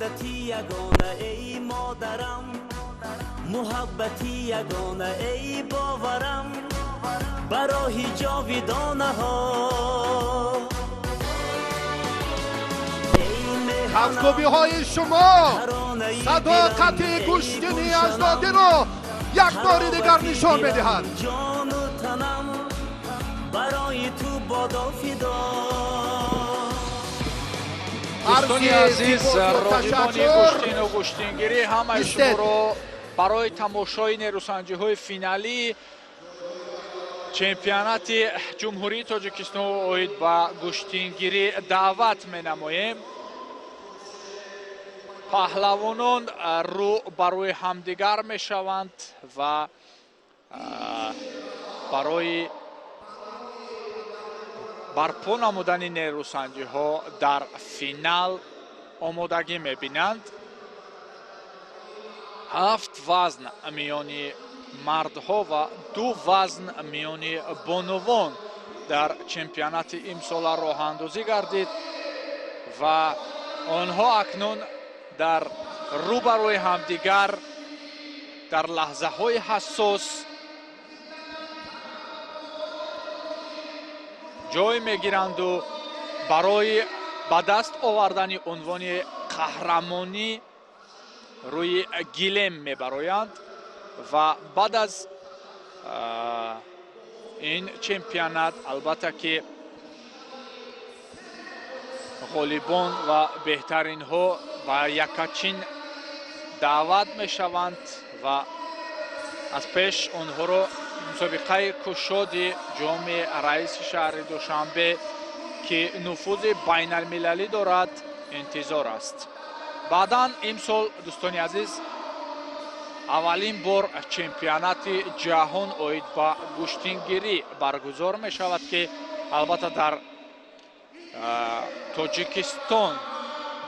Саодати ягона, эй модарам, муҳаббати ягона, эй боварам ба роҳи ҷовидонаҳо. Кафкӯбиҳои шумо садоқати гӯштини аҷдодиро як бори дигар нишон медиҳад. Ҷону танам барои ту бодо фидо. Дӯстони азиз, роғибони гӯштину гӯштингирӣ, ҳамаи шуморо барои тамошои нерӯсанҷиҳои финалии чемпионати Ҷумҳурии Тоҷикистон оид ба гӯштингирӣ даъват менамоем. Паҳлавонон рӯ ба рӯи ҳамдигар мешаванд ва барои барпо намудани нерӯсанҷиҳо дар финал омодагӣ мебинанд. Ҳафт вазн миёни мардҳо ва ду вазн миёни бонувон дар чемпионати имсола роҳандозӣ гардид ва онҳо акнун дар рӯ ба рӯи ҳамдигар дар лаҳзаҳои ҳассос ҷой мегиранду барои ба даст овардани унвони қаҳрамонӣ рӯи гилем мебароянд. Ва баъд аз ин чемпионат, албатта, ки ғолибон ва беҳтаринҳо ба Якачин даъват мешаванд ва аз пеш онҳоро мусобиқаи кушоди ҷоми раиси шаҳри Душанбе, ки нуфузи байналмилалӣ дорад, интизор аст. Баъдан имсол, дӯстони азиз, аввалин бор чемпионати ҷаҳон оид ба гӯштингирӣ баргузор мешавад, ки албатта дар Тоҷикистон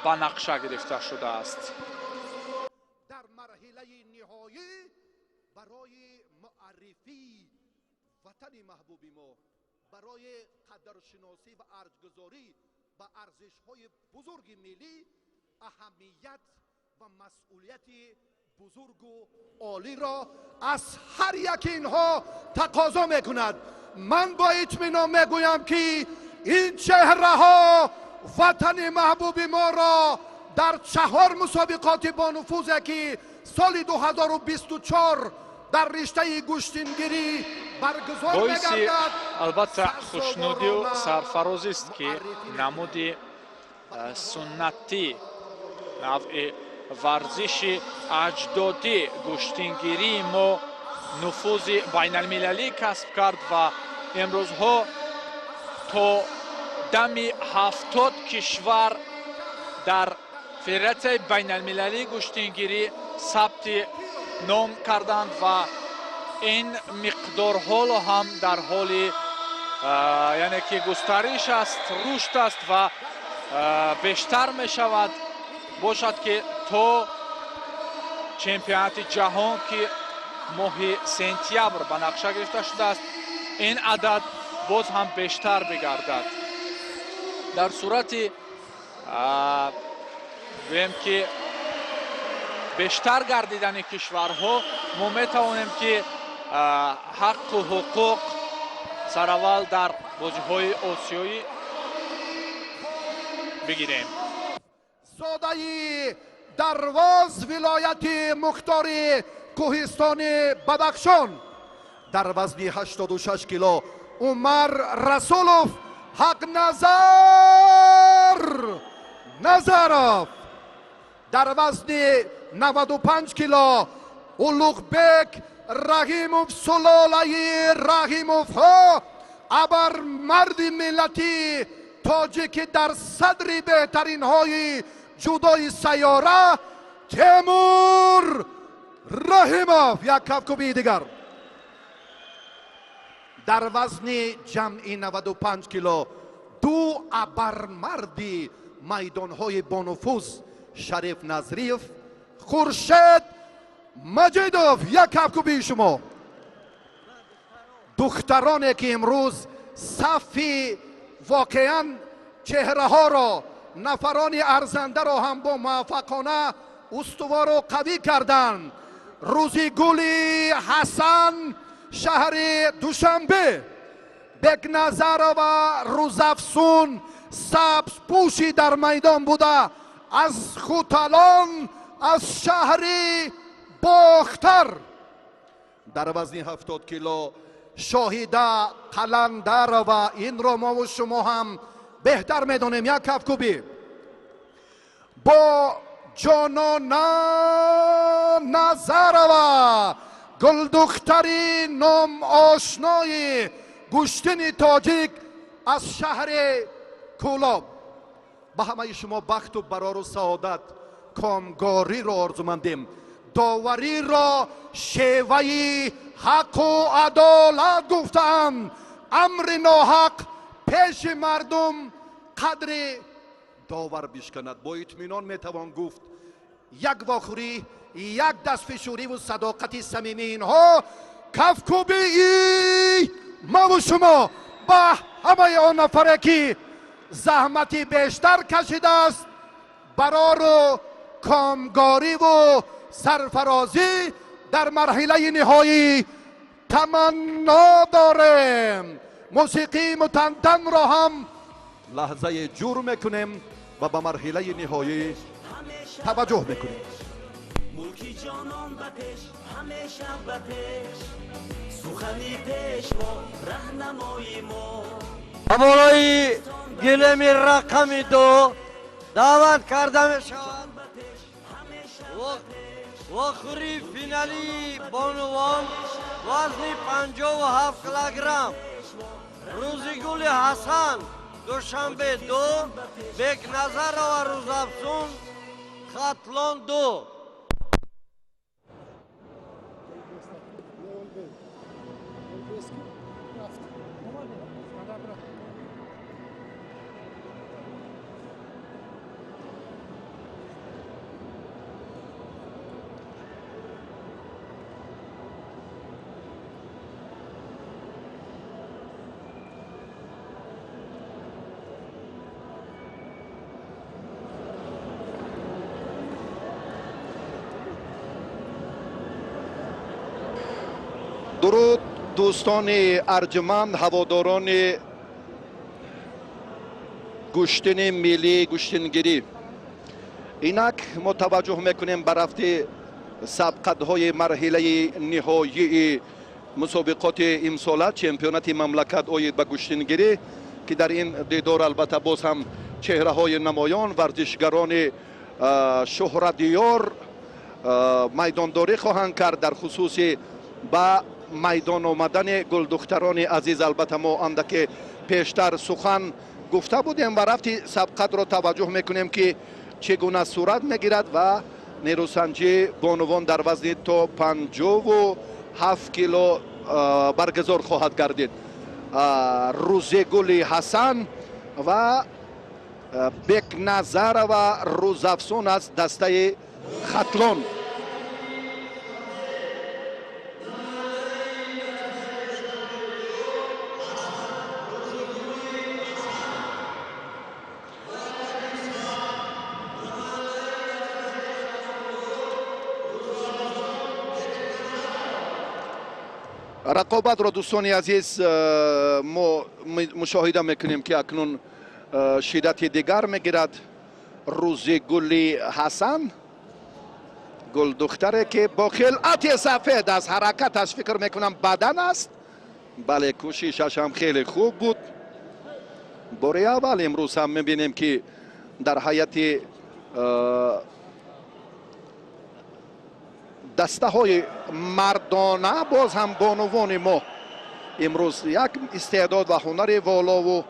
ба нақша гирифта шудааст. Дар марҳилаи ниҳоӣ барои муаррифии ватани маҳбуби мо, барои қадршиносӣ ва арҷгузорӣ ба арзишҳои бузурги миллӣ, аҳамият ва масъулияти бузургу олиро аз ҳар яки инҳо тақозо мекунад. Ман бо итминон мегӯям, ки ин чеҳраҳо ватани маҳбуби моро дар чаҳор мусобиқоти бонуфузе, ки соли 2024 дар риштаи гӯштингирӣ баргузор Боиси мегардад, албатта хушнудию сарфарозист, ки намуди суннатӣ, навъи варзиши аҷдодӣ, гӯштингирии мо нуфузи байналмилалӣ касб кард ва имрӯзҳо то дами 70 кишвар дар Федератсияи байналмилалии гӯштингирӣ сабти ном карданд ва ин миқдор ҳоло ҳам дар ҳоли, яъне ки, густариш аст, рушд аст ва бештар мешавад. Бошад, ки то чемпионати ҷаҳон, ки моҳи сентябр ба нақша гирифта шудааст, ин адад боз ҳам бештар бигардад. Дар сурати, гӯем ки, бештар гардидани кишварҳо, мо метавонем, ки ҳаққу ҳуқуқ сараввал дар бозиҳои осиёӣ бигирем. Зодаи Дарвоз, вилояти мухтори кӯҳистони Бадахшон, дар вазни 86 кило Умар Расулов, Ҳақназар Назаров, дар вазни 95 кило Улуғбек Раҳимов, сулолаи Раҳимовҳо, абармарди миллати тоҷики дар садри беҳтаринҳои ҷудои сайёра Темур Раҳимов. Як кафкӯбии дигар. Дар вазни ҷамъи 95 кило ду абармарди майдонҳои бонуфуз Шариф Назриев, Хуршед Маҷидов. Як кафкӯбии шумо. Духтароне, ки имрӯз сафи воқеан чеҳраҳоро Нафарони арзандаро ҳам бо муваффақона устувору қавӣ карданд. Рӯзигули Ҳасан, шаҳри Душанбе, Бекназарова Рӯзафсун, сабзпӯшӣ дар майдон буда, аз Хуталон, аз шаҳри Бохтар. Дар вазни 70 кило Шоҳида Қаландарова, инро мову шумо ҳам беҳтар медонем, як кафкӯбӣ бо Ҷонона Назарова, гулдухтари номошнои гӯштини тоҷик аз шаҳри Кӯлоб. Ба ҳамаи шумо бахту барору саодат, комгориро орзумандем. Довариро шеваи ҳаққу адолат гуфтаанд. Амри ноҳақ пеши мардум қадри довар бишканад. Бо итминон метавон гуфт, як вохӯрӣ, як дастфишӯриву садоқати самимии инҳо кафкӯбии маву шумо ба ҳамаи он нафаре, ки заҳмати бештар кашидааст, барору комгориву сарфарозӣ дар марҳилаи ниҳоӣ таманно дорем. Мусиқии мутантанро ҳам лаҳзае ҷур мекунем ва ба марҳилаи ниҳоӣ таваҷҷӯҳ мекунем. Мулки ҷонон ба пеш, ҳамеша ба пеш, сухани пешво раҳнамои мо. Ба болои гилеми рақами 2 даъват карда мешавад вохӯрии финалии бонувон, вазни 57 килограмм: Рӯзигули Ҳасан, Душанбе 2, Бекназарова Рӯзафсун, Хатлон 2. Дуруд, дӯстони арҷуманд, ҳаводорони гӯштини миллии гӯштингирӣ. Инак мо таваҷҷӯҳ мекунем ба рафти сабқатҳои марҳилаи ниҳоии мусобиқоти имсола чемпионати мамлакат оид ба гӯштингирӣ, ки дар ин дидор албатта боз ҳам чеҳраҳои намоён, варзишгарони шӯҳратдиёр майдондорӣ хоҳанд кард. Дар хусуси ба майдон омадани гулдухтарони азиз албатта мо андаке пештар сухан гуфта будем ва рафти сабқатро таваҷҷӯҳ мекунем, ки чӣ гуна сурат мегирад ва нерӯсанҷии бонувон дар вазни то 57 кило баргузор хоҳад гардид. Рӯзегули Ҳасан ва Бекназарова Рӯзафсун аз дастаи Хатлон. Рақобатро, дӯстони азиз, мо мушоҳида мекунем, ки акнун шиддати дигар мегирад. Рӯзигули Ҳасан, гулдухтаре, ки бо хилъати сафед аз ҳаракаташ фикр мекунам бадан аст, бале, кӯшишаш ҳам хеле хуб буд. Бори аввал имрӯз ҳам мебинем, ки дар ҳайати дастаҳои мардона боз ҳам бонувони мо имрӯз як истеъдод ва ҳунари волову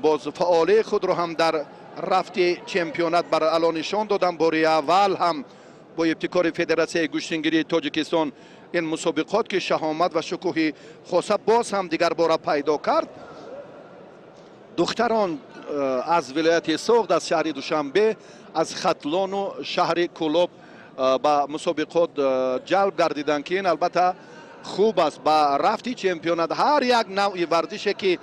боз фаъолии худро ҳам дар рафти чемпионат бар ало нишон доданд. Бори аввал ҳам бо ибтикори Федератсияи гӯштингирии Тоҷикистон ин мусобиқот, ки шаҳомат ва шукӯҳи хоса боз ҳам дигар бора пайдо кард. Духтарон аз вилояти Суғд, аз шаҳри Душанбе, аз Хатлону шаҳри Кӯлоб ба мусобиқот ҷалб гардиданд, ки ин албатта хуб аст ба рафти чемпионат. Ҳар як навъи варзише, ки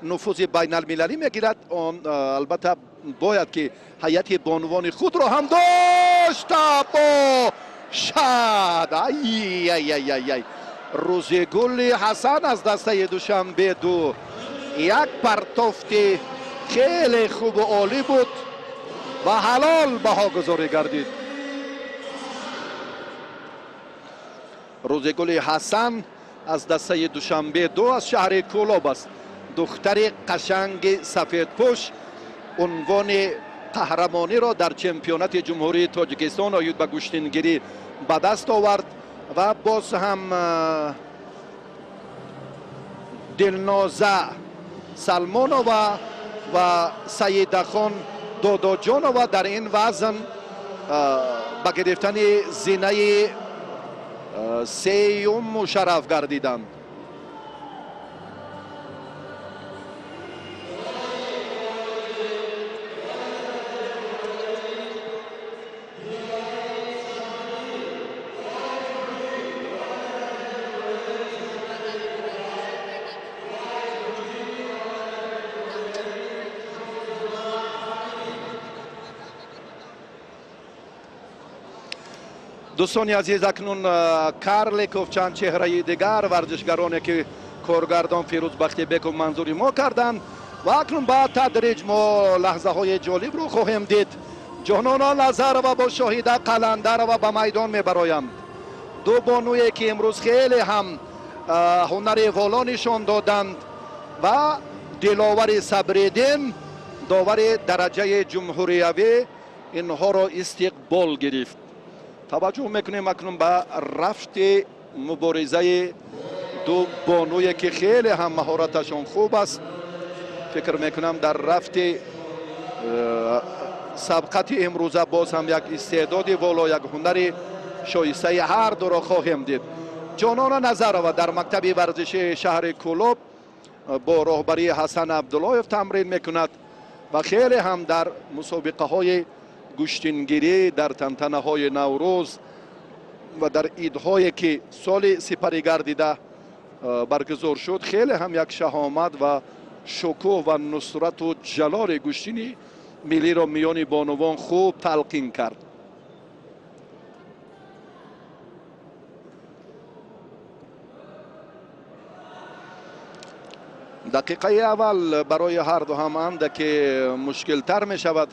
Нуфузи байналмилалӣ мегирад, он албатта бояд ки ҳайати бонувони худро ҳам дошта бошад. Ай-ай-ай-ай, Рӯзигули Ҳасан аз дастаи Душанбе ду, як партофти хеле хубу олӣ буд ва ҳалол баҳогузорӣ гардид. Рӯзигули Ҳасан аз дастаи Душанбе ду, аз шаҳри Кӯлоб аст. Духтари қашанги сафедпӯш унвони қаҳрамониро дар чемпионати Ҷумҳурии Тоҷикистон оид ба гӯштингирӣ ба даст овард ва боз ҳам Дилноза Салмонова ва Саидахон Додоҷонова дар ин вазн ба гирифтани зинаи сеюм мушарраф гардиданд. Дӯстони азиз, акнун Карликов, чанд чеҳраи дигар варзишгароне ки коргардон Фирӯз Бахтибеков манзури мо карданд, ва акнун ба тадриҷ мо лаҳзаҳои ҷолибро хоҳем дид. Ҷонона Назарова бо Шоҳида Қаландарова ба майдон мебароянд. Ду бонуе ки имрӯз хеле ҳам ҳунари воло нишон доданд, ва Диловари Сабриддин, довари дараҷаи ҷумҳуриявӣ, инҳоро истиқбол гирифт. Таваҷҷӯҳ мекунем акнун ба рафти муборизаи ду бонуе ки хеле ҳам маҳораташон хуб аст. Фикр мекунам, дар рафти сабқати имрӯза боз ҳам як истеъдоди воло, як ҳунари шоистаи ҳар дуро хоҳем дид. Ҷонона Назарова дар мактаби варзишии шаҳри Кӯлоб бо роҳбарии Ҳасан Абдуллоев тамрин мекунад ва хеле ҳам дар мусобиқаҳои гӯштингирӣ, дар тантанаҳои Наврӯз ва дар идҳое ки соли сипарӣ гардида баргузор шуд, хеле ҳам як шаҳомат ва шукӯҳ ва нусрату ҷалоли гӯштини миллиро миёни бонувон хуб талқин кард. Дақиқаи аввал барои ҳарду ҳам андаке мушкилтар мешавад,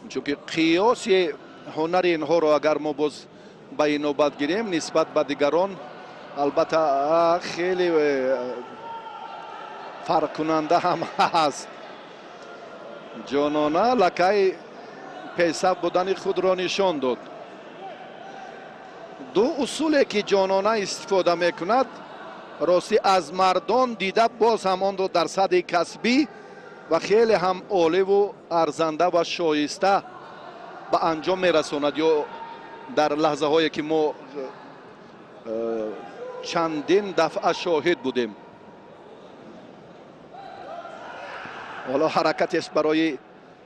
чунки қиёси ҳунари инҳоро агар мо боз ба инобат гирем нисбат ба дигарон, албатта хеле фарқкунанда ҳам ҳаст. Ҷонона лакай пешсаф будани худро нишон дод. Ду усуле ки Ҷонона истифода мекунад, ростӣ аз мардон дида, боз ҳам онро дар сатҳи касбӣ ва хеле ҳам оливу арзанда ва шоиста ба анҷом мерасонад. Ё дар лаҳзаҳое ки мо чандин дафъа шоҳид будем, ҳоло ҳаракатеш барои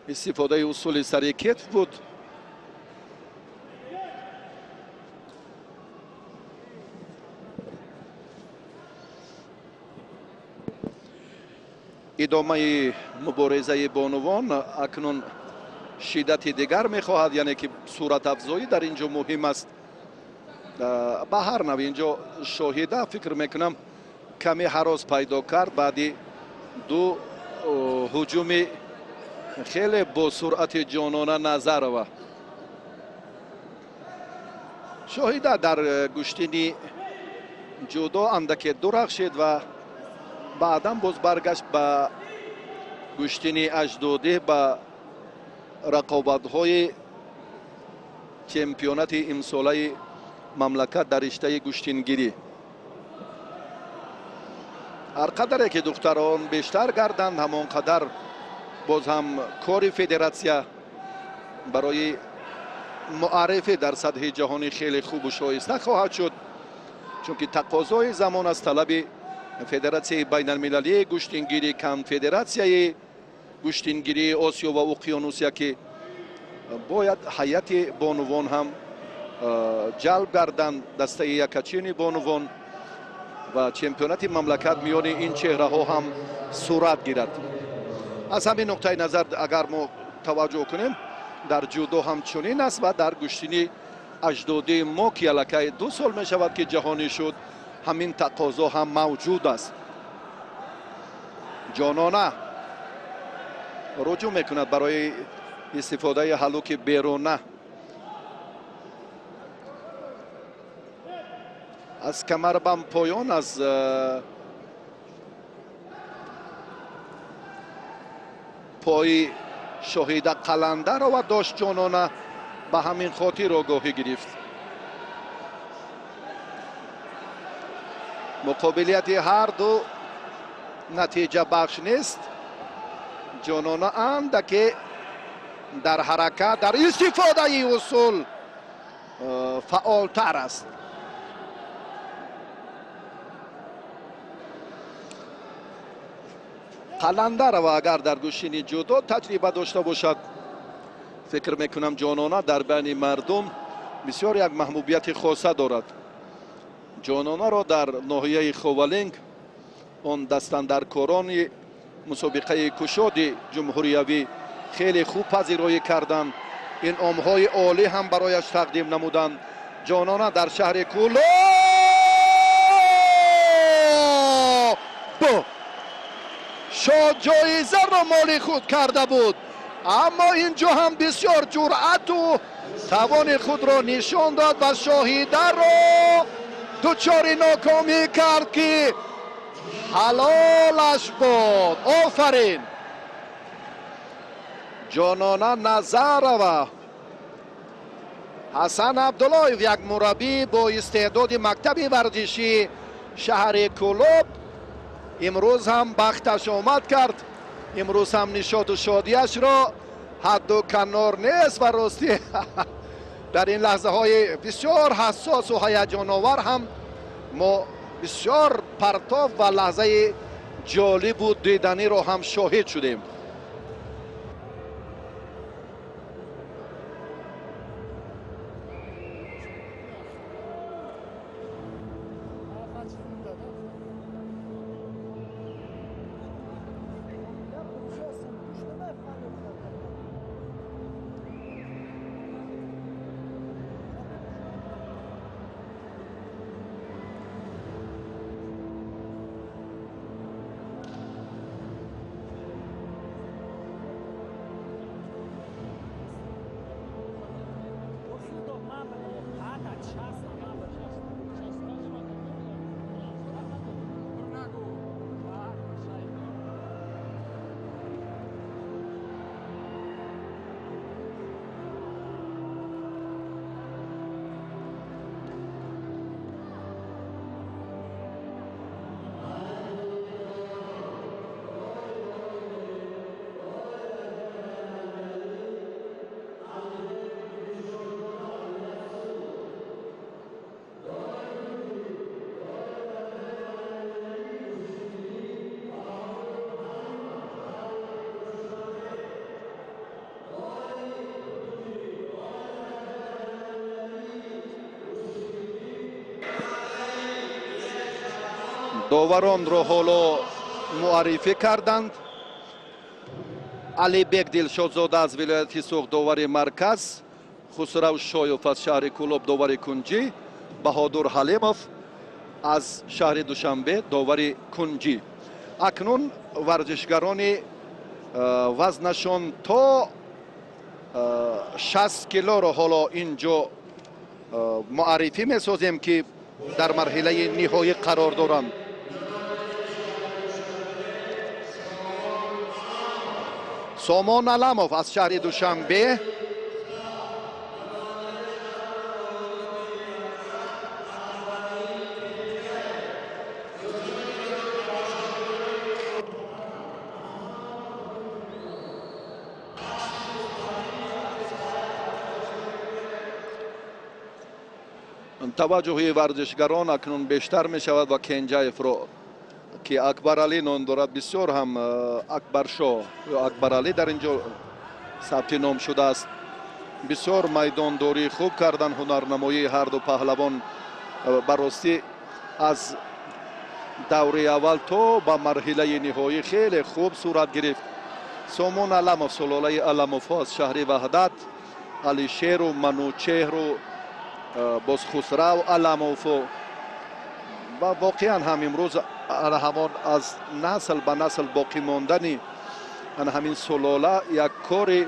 истифодаи усули сари кетф буд. Идомаи муборизаи бонувон акнун шиддати дигар мехоҳад, яъне ки суратафзоӣ дар ин ҷо муҳим аст. Ба ҳар нав ин ҷо Шоҳида, фикр мекунам, каме ҳарос пайдо кард баъди ду ҳуҷуми хеле бо суръати Ҷонона Назарова. Шоҳида дар гӯштини ҷудо андаке дурахшид ва баъдан боз баргашт ба гӯштини аҷдодӣ, ба рақобатҳои чемпионати имсолаи мамлакат дар риштаи гӯштингирӣ. Ҳар қадаре ки духтарон бештар гарданд, ҳамон қадар боз ҳам кори федератсия барои муаррифӣ дар сатҳи ҷаҳонӣ хеле хубу шоиста хоҳад шуд, чунки тақозои замон аз талаби Федератсияи байналмилалии гӯштингирӣ, Конфедератсияи гӯштингирии Осиё ва Уқёнусия, ки бояд ҳайати бонувон ҳам ҷалб гарданд, дастаи якачини бонувон. Ва чемпионати мамлакат миёни ин чеҳраҳо ҳам сурат гирад. Аз ҳамин нуқтаи назар агар мо таваҷҷӯҳ кунем, дар ҷудо ҳам чунин аст ва дар гӯштини аҷдодии мо, ки аллакай 2 сол мешавад ки ҷаҳонӣ шуд, ҳамин тақозо ҳам мавҷуд аст. Ҷонона руҷӯъ мекунад барои истифодаи ҳалуки беруна. Аз камарбам поён аз пои Шоҳида Қаландарова дошт Ҷонона, ба ҳамин хотир огоҳӣ гирифт. Муқобилияти ҳар ду натиҷабахш нест. Ҷонона андаке дар ҳаракат, дар истифодаи усул фаъолтар аст. Қаландарова агар дар гӯштини ҷудо таҷриба дошта бошад, фикр мекунам Ҷонона дар байни мардум бисёр як маҳбубияти хоса дорад. Ҷононаро дар ноҳияи Ховалинг он дастандаркорони мусобиқаи кушоди ҷумҳуриявӣ хеле хуб пазироӣ карданд, инъомҳои олӣ ҳам барояш тақдим намуданд. Ҷонона дар шаҳри Кӯлоб шоҳ-ҷоизаро моли худ карда буд, аммо инҷо ҳам бисёр ҷуръату тавони худро нишон дод ва Шоҳидаро дучори нокомӣ кард, ки ҳалолаш буд. Офарин Ҷонона Назарова. Ҳасан Абдуллоев, як мураббӣ бо истеъдоди мактаби варзишии шаҳри Кӯлоб, имрӯз ҳам бахташ омад кард. Имрӯз ҳам нишоту шодиашро ҳадду канор нест ва ростӣ дар ин лаҳзаҳои бисёр ҳассосу ҳаяҷоновар ҳам мо бисёр партов ва лаҳзаи ҷолибу диданиро ҳам шоҳид шудем. Доваронро ҳоло муаррифӣ карданд. Алибек Дилшодзода аз вилояти Суғд довари марказ, Хусрав Шоев аз шаҳри Кӯлоб довари кунҷӣ, Баҳодур Ҳалимов аз шаҳри Душанбе довари кунҷӣ. Акнун варзишгарони вазнашон то 60 килоро ҳоло инҷо муаррифӣ месозем, ки дар марҳилаи ниҳоӣ қарор доранд. Сомон Аламов аз шаҳри Душанбе, таваҷҷӯҳи варзишгарон акнун бештар мешавад ва Кенҷаевро, ки Акбаралӣ ном дорад, бисёр ҳам Акбаршоҳ ё Акбаралӣ дар инҷо сабти ном шудааст. Бисёр майдондорӣ хуб кардан, ҳунарнамоии ҳарду паҳлавон ба ростӣ аз Даври аввал то ба марҳилаи ниҳоӣ хеле хуб сурат гирифт. Сомон Аламов, сулолаи Аламовҳо аз шаҳри Ваҳдат, Алишеру, Манучеҳру, боз Хусрав Аламову ва воқеан ҳам имрӯз ҳамон аз насл ба насл боқӣ мондани ана ҳамин сулола як кори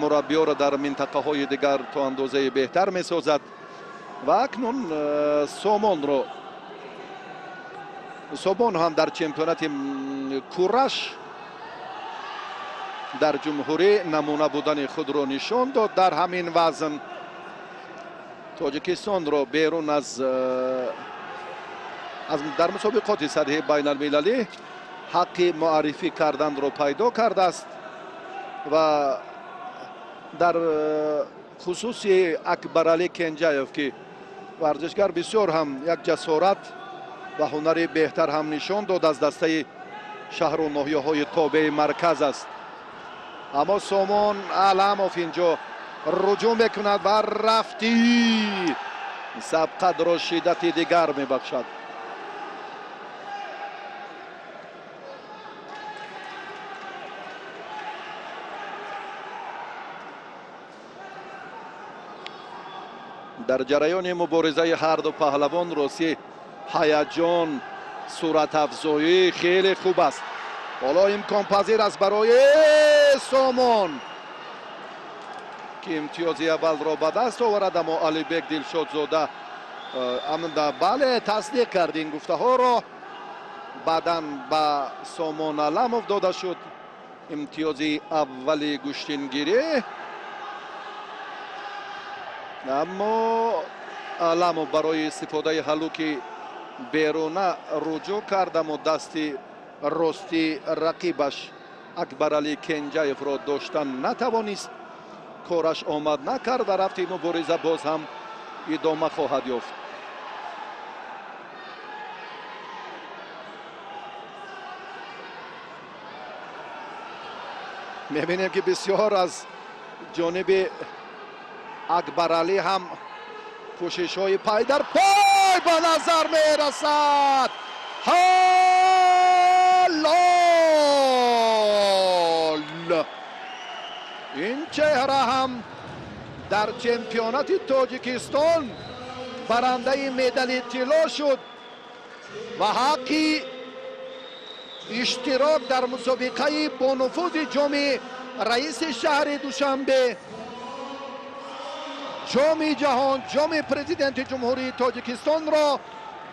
мураббиёро дар минтақаҳои дигар то андозаи беҳтар месозад. Ва акнун Сомонро, Сомон ҳам дар чемпионати кураш дар ҷумҳурӣ намуна будани худро нишон дод. Дар ҳамин вазн Тоҷикистонро берун аз дар мусобиқоти сатҳи байналмилалӣ ҳаққи муаррифӣ карданро пайдо кардааст ва дар хусуси Акбаралӣ Кенҷаев, ки варзишгар бисёр ҳам як ҷасорат ва ҳунари беҳтар ҳам нишон дод, аз дастаи шаҳру ноҳияҳои тобеи марказ аст. Аммо Сомон Аламов инҷо руҷӯъ мекунад ва рафти сабқатро шиддати дигар мебахшад. Дар ҷараёни муборизаи ҳарду паҳлавон рости ҳаяҷон, суратафзоӣ хеле хуб аст. Ҳоло имконпазир аст барои Сомон, ки имтиёзи аввалро ба даст оварад, аммо Алибек Дилшодзода бале тасдиқ кард ин гуфтаҳоро. Баъдан ба Сомон Аламов дода шуд имтиёзи аввали гӯштингирӣ, аммо Аламов барои истифодаи ҳалуки беруна руҷӯъ кард, аммо дасти рости рақибаш Акбаралӣ Кенҷаевро доштан натавонист. Кораш омад накард ва рафти мубориза боз ҳам идома хоҳад ёфт. Мебинем, ки бисёр аз ҷониби Акбаралӣ ҳам кӯшишҳои пай дар пой ба назар мерасад. Ҳалол! Ин чеҳра ҳам дар чемпионати Тоҷикистон барандаи медали тилло шуд ва ҳаққи иштирок дар мусобиқаи бонуфузи ҷоми раиси шаҳри Душанбе, ҷоми ҷаҳон, ҷоми президенти Ҷумҳурии Тоҷикистонро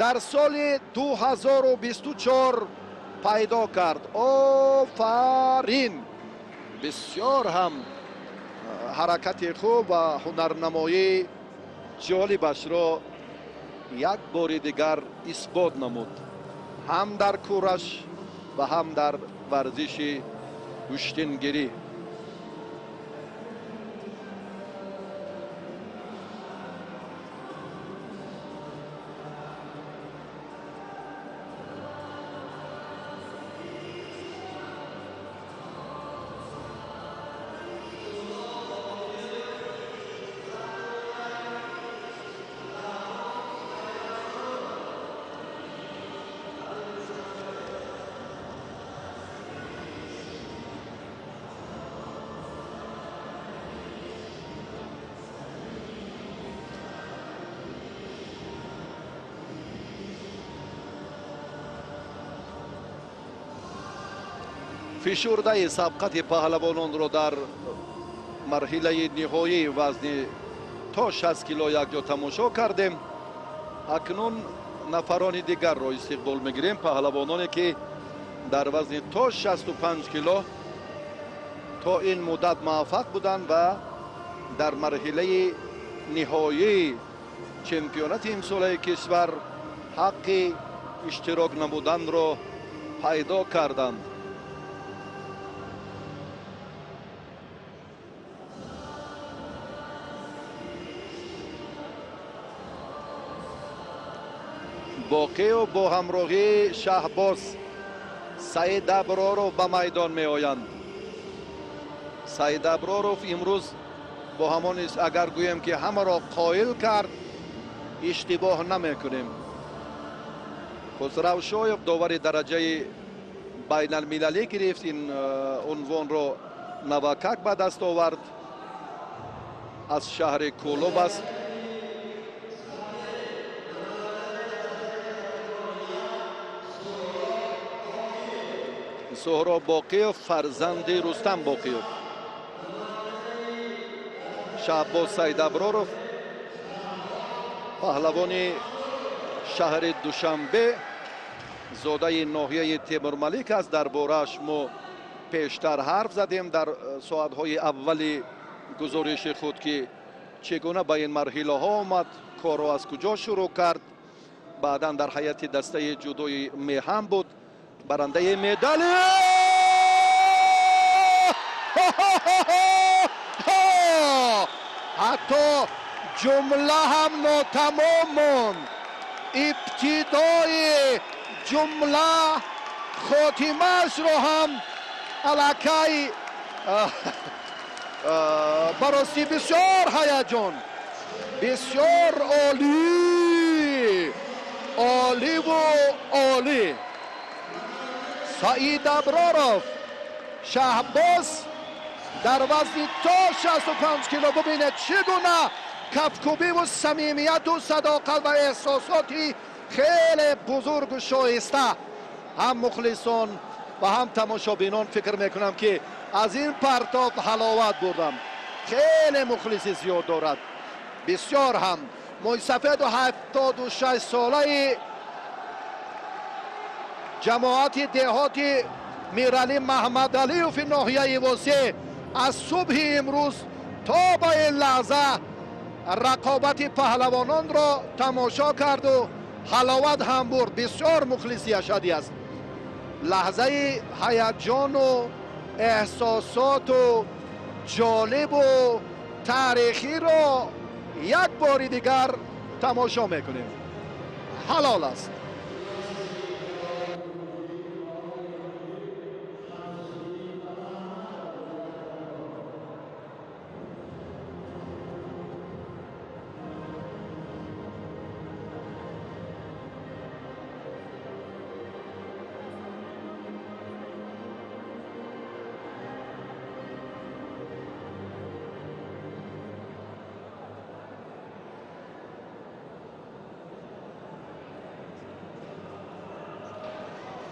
дар соли 2024 пайдо кард. Офарин! Бисёр ҳам ҳаракати хуб ва ҳунарнамоии ҷолибашро як бори дигар исбот намуд, ҳам дар кураш ва ҳам дар варзиши гӯштингирӣ. Фишурдаи сабқати паҳлавононро дар марҳилаи ниҳоии вазни то 60 кило якҷо тамошо кардем. Акнун нафарони дигарро истиқбол мегирем, паҳлавононе ки дар вазни то 65 кило то ин муддат муваффақ буданд ва дар марҳилаи ниҳоии чемпионати имсолаи кишвар ҳаққи иштирок намуданро пайдо карданд. Боқиев бо ҳамроҳии Шаҳбоз Саид Аброров ба майдон меоянд. Саид Аброров имрӯз бо ҳамон агар гӯем ки ҳамаро қоил кард, иштибоҳ намекунем. Хусравшоев довари дараҷаи байналмилалӣ гирифт, ин унвонро навакак ба даст овард, аз шаҳри Кӯлоб аст. Суҳроб Боқиев фарзанди Рустам Боқиев. Шаҳбоз Саидаброров паҳлавони шаҳри Душанбе, зодаи ноҳияи Темурмалик аст. Дар борааш мо пештар ҳарф задем дар соатҳои аввали гузориши худ, ки чӣ гуна ба ин марҳилаҳо омад, корро аз куҷо шурӯъ кард. Баъдан дар ҳайати дастаи ҷудои меҳан буд, барандаи медали ҳатто ҷумла ҳам нотамом монд. Ибтидои ҷумла хотимаашро ҳам аллакай барости бисёр ҳаяҷон, бисёр олӣ, оливу олӣ. Саид Аброров Шаҳбоз дар вазни то 65 кило. Бубинед чӣ гуна кафкӯбиву самимияту садоқат ва эҳсосоти хеле бузургу шоиста. Ҳам мухлисон ва ҳам тамошобинон фикр мекунам, ки аз ин партоб ҳаловат бурдам. Хеле мухлиси зиёд дорад, бисёр ҳам мӯйсафеду 76 солаи ҷамоати деҳоти Миралӣ Маҳмадалиёви ноҳияи Восеъ аз субҳи имрӯз то ба ин лаҳза рақобати паҳлавононро тамошо карду ҳаловат ҳам бурд. Бисёр мухлиси ашадӣ аст. Лаҳзаи ҳаяҷону эҳсосоту ҷолибу таърихиро як бори дигар тамошо мекунем. Ҳалол аст.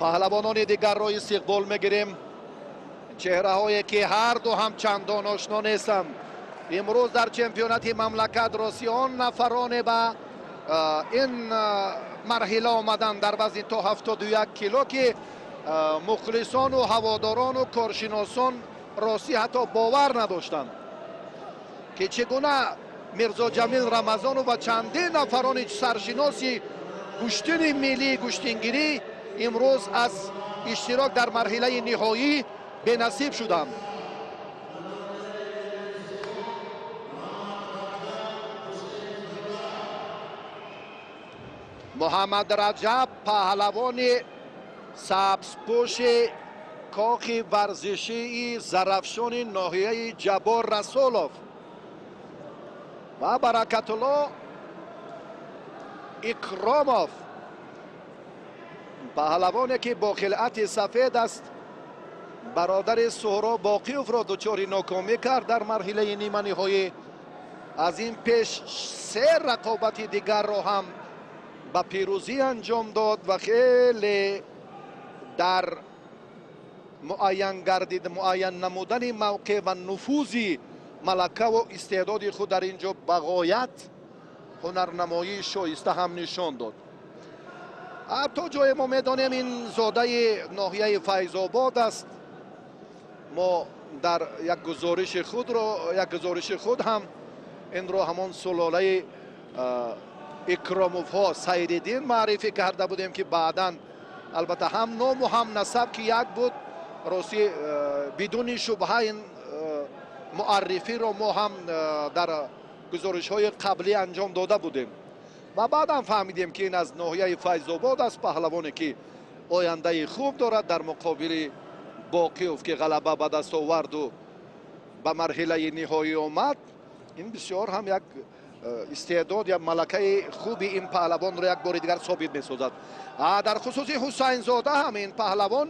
Паҳлавонони дигарро истиқбол мегирем, чеҳраҳое ки ҳарду ҳам чандон ошно нестанд. Имрӯз дар чемпионати мамлакат рости он нафароне ба ин марҳила омаданд дар вазни то 71 кило, ки мухлисону ҳаводорону коршиносон ростӣ ҳатто бовар надоштанд, ки чӣ гуна Мирзоҷамил Рамазонов ва чандин нафарони саршиноси гӯштини миллии гӯштингирӣ имрӯз аз иштирок дар марҳилаи ниҳоӣ бенасиб шуданд. Муҳаммад Раҷаб паҳлавони сабзпӯши кохи варзишии Зарафшони ноҳияи Ҷаббор Расулов ва Баракатулло Икромов паҳлавоне ки бо хилъати сафед аст, бародари Суҳроб Боқиевро дучори нокомӣ кард дар марҳилаи ниманиҳоӣ. Аз ин пеш се рақобати дигарро ҳам ба пирӯзӣ анҷом дод ва хеле дар муайян намудани мавқеъ ва нуфузи малакаву истеъдоди худ дар ин ҷо ба ғоят ҳунарнамоии шоиста ҳам нишон дод. То ҷое мо медонем, ин зодаи ноҳияи Файзобод аст. Мо дар як гузориши худ ҳам инро ҳамон сулолаи Икромовҳо Сайриддин маърифӣ карда будем, ки баъдан албатта ҳам ному ҳам насаб ки як буд, ростӣ бидуни шубҳа ин муаррифиро мо ҳам дар гузоришҳои қаблӣ анҷом дода будем ва баъдан фаҳмидем, ки ин аз ноҳияи Файзобод аст, паҳлавоне ки ояндаи хуб дорад дар муқобили Боқиев, ки ғалаба ба даст оварду ба марҳилаи ниҳоӣ омад. Ин бисёр ҳам як Истеъдод я малакаи хуби ин паҳлавонро як бори дигар собит месозад. Дар хусуси Ҳусайнзода ҳам ин паҳлавон,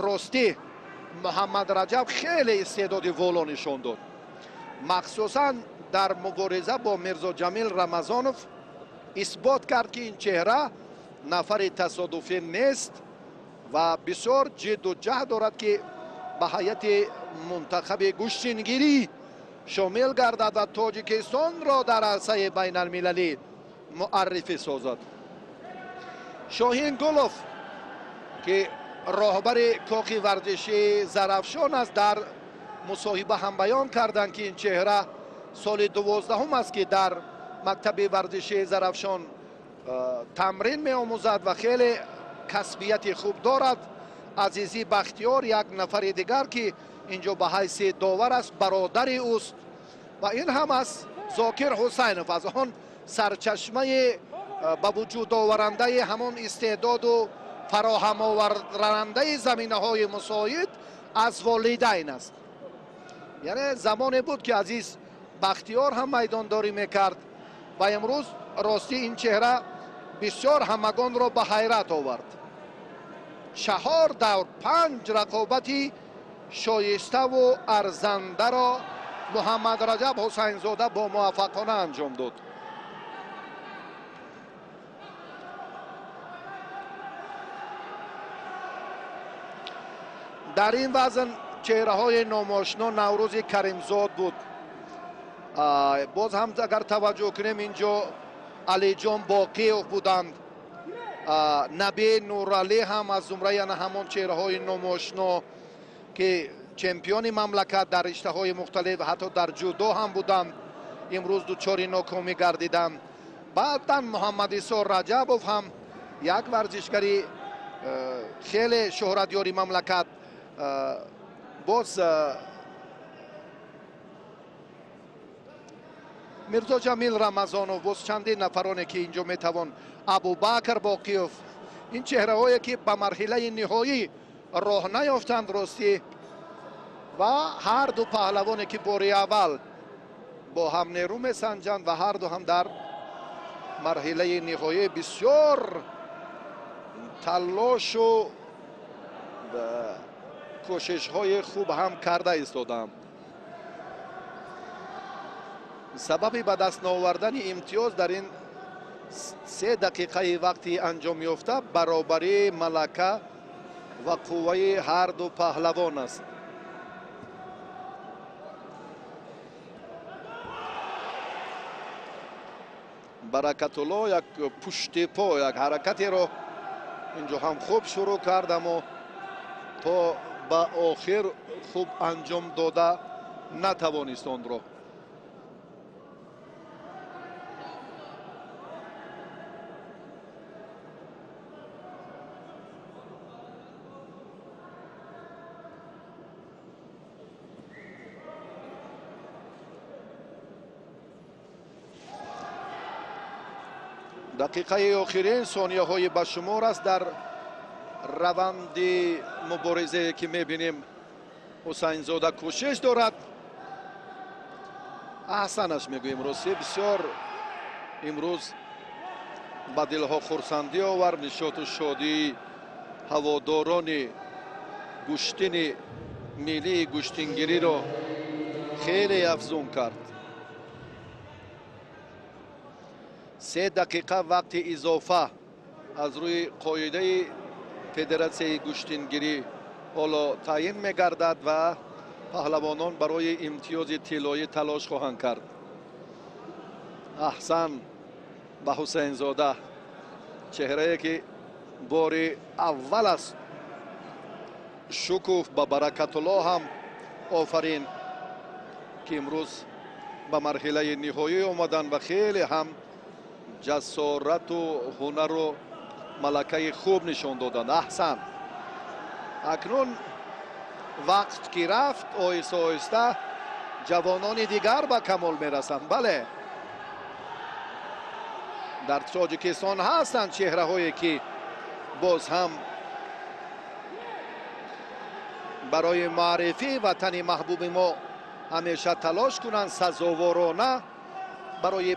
ростӣ, Муҳаммад Раҷаб хеле истеъдоди воло нишон дод, махсусан дар мубориза бо Мирзо Ҷамил Рамазонов исбот кард, ки ин чеҳра нафари тасодуфӣ нест ва бисёр ҷидду ҷаҳд дорад, ки ба ҳайати мунтахаби гӯштингирӣ шомил гардад ва Тоҷикистонро дар арсаи байналмилалӣ муаррифӣ созад. Шоҳин Гулов, ки роҳбари кохи варзишии Зарафшон аст, дар мусоҳиба ҳам баён карданд, ки ин чеҳра соли 12-ум аст, ки дар мактаби варзишии Зарафшон тамрин меомӯзад ва хеле касбияти хуб дорад. Азизӣ Бахтиёр, як нафари дигар, ки инҷо ба ҳайси довар аст, бародари ӯст, ва ин ҳам аз Зокир Ҳусайнов, аз он сарчашмаи ба вуҷуд оварандаи ҳамон истеъдоду фароҳамоварандаи заминаҳои мусоид аз волидайн аст. Яъне замоне буд, ки Азиз Бахтиёр ҳам майдондорӣ мекард ва имрӯз, ростӣ, ин чеҳра бисёр ҳамагонро ба ҳайрат овард. 4 давр, 5 рақобати шоиставу арзандаро Муҳаммад Раҷаб Ҳусайнзода бо муваффақона анҷом дод. Дар ин вазн чеҳраҳои номошино Наврӯзи Каримзод буд. Боз ҳам агар таваҷҷӯҳ кунем, инҷо Алиҷон Боқиев буданд, Наби Нуралӣ ҳам аз зумраи ана ҳамон чеҳраҳои номошино, ки чемпиони мамлакат дар риштаҳои мухталиф, ҳатто дар ҷудо ҳам буданд, имрӯз дучори нокомӣ гардиданд. Баъдан Муҳаммадисо Раҷабов ҳам як варзишгари хеле шӯҳратёри мамлакат, боз Мирзо Ҷамил Рамазонов, боз чандин нафароне, ки инҷо метавон, Абубакр Боқиев, ин чеҳраҳое, ки ба марҳилаи ниҳоӣ роҳ наёфтанд, ростӣ, ва ҳар ду паҳлавоне, ки бори аввал бо ҳам нерӯ месанҷанд ва ҳар ду ҳам дар марҳилаи ниҳоӣ бисёр талошу кӯшишҳои хуб ҳам карда истоданд. Сабаби ба даст наовардани имтиёз дар ин 3 дақиқаи вақти анҷом ёфта баробарии малака ва қувваи ҳар ду паҳлавон аст. Баракатулло як пушти по, як ҳаракатеро инҷо ҳам хуб шурӯъ кард, аммо то ба охир хуб анҷом дода натавонист онро. Дақиқаи охирин сонияҳои ба шумор аст дар раванди муборизае, ки мебинем. Ҳусайнзода кӯшиш дорад, аҳсанаш мегӯем, ростӣ, бисёр имрӯз ба дилҳо хурсандӣ овард, нишоту шодии ҳаводорони гӯштини миллии гӯштингириро хеле афзун кард. 3 дақиқа вақти изофа аз рӯи қоидаи федератсияи гӯштингирӣ ҳоло таъин мегардад ва паҳлавонон барои имтиёзи тиллоӣ талош хоҳанд кард. Аҳсан ба Ҳусайнзода, чеҳрае, ки бори аввал аст шукуф, ба Баракатулло ҳам офарин, ки имрӯз ба марҳилаи ниҳоӣ омаданд ва хеле ҳам ҷасорату ҳунару малакаи хуб нишон доданд. Аҳсан. Акнун вақт ки рафт, оҳиста оҳиста ҷавонони дигар ба камол мерасанд. Бале, дар Тоҷикистон ҳастанд чеҳраҳое, ки боз ҳам барои маърифии ватани маҳбуби мо ҳамеша талош кунанд, сазоворона Барои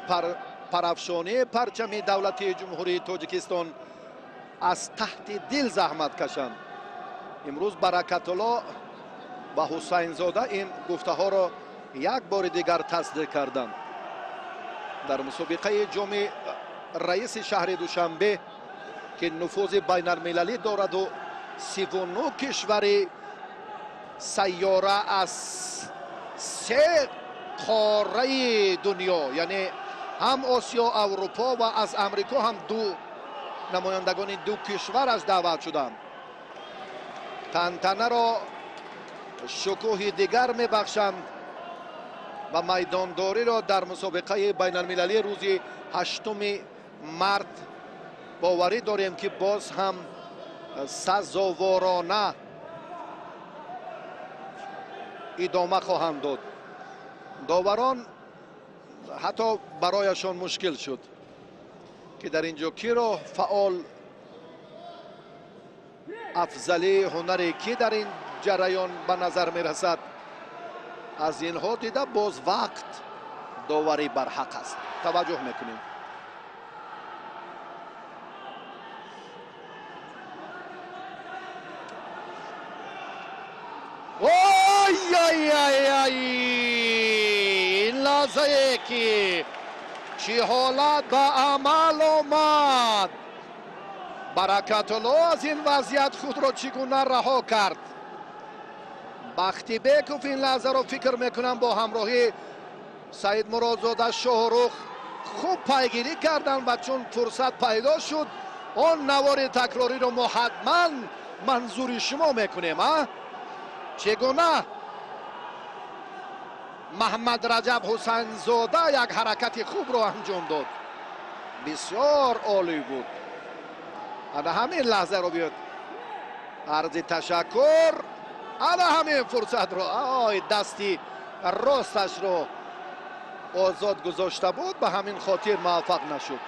парафшонии парчами давлати Ҷумҳурии Тоҷикистон аз таҳти дил заҳмат кашанд. Имрӯз Баракатулло ва Ҳусайнзода ин гуфтаҳоро як бори дигар тасдиқ карданд. Дар мусобиқаи ҷоми раиси шаҳри Душанбе, ки нуфузи байналмилалӣ дораду 39 кишвари сайёра аз 3 қораи дунё, яъне ҳам Осиё, Аврупо ва аз Амрико ҳам 2 намояндагони 2 кишвараш даъват шуданд. Тантанаро шукӯҳи дигар мебахшанд ва майдондориро дар мусобиқаи байналмилалӣ рӯзи 8 март боварӣ дорем, ки боз ҳам сазоворона идома хоҳанд дод. Доварон ҳатто барояшон мушкил шуд, ки дар ин ҷо киро фаъол, афзалии ҳунаре ки дар ин ҷараён ба назар мерасад, аз инҳо дида боз вақт доварӣ барҳақ аст. Таваҷҷӯҳ мекунем. Ой-ай-ай-ай! Ин лаҳзае ки чӣ ҳолат ба амал омад! Баракатулло аз ин вазъият худро чӣ гуна раҳо кард? Бахтибеков ин лаҳзаро фикр мекунам бо ҳамроҳии Саидмуродзода Шоҳрух хуб пайгирӣ карданд ва чун фурсат пайдо шуд, он навори такрориро мо ҳатман манзури шумо мекунем. А чӣ гуна Маҳмад Раҷаб Ҳусайнзода як ҳаракати хубро анҷом дод, бисёр олӣ буд. Ана ҳамин лаҳзаро биёд, арзи ташаккур. Ана ҳамин фурсатро, ой, дасти росташро озод гузошта буд, ба ҳамин хотир муваффақ нашуд.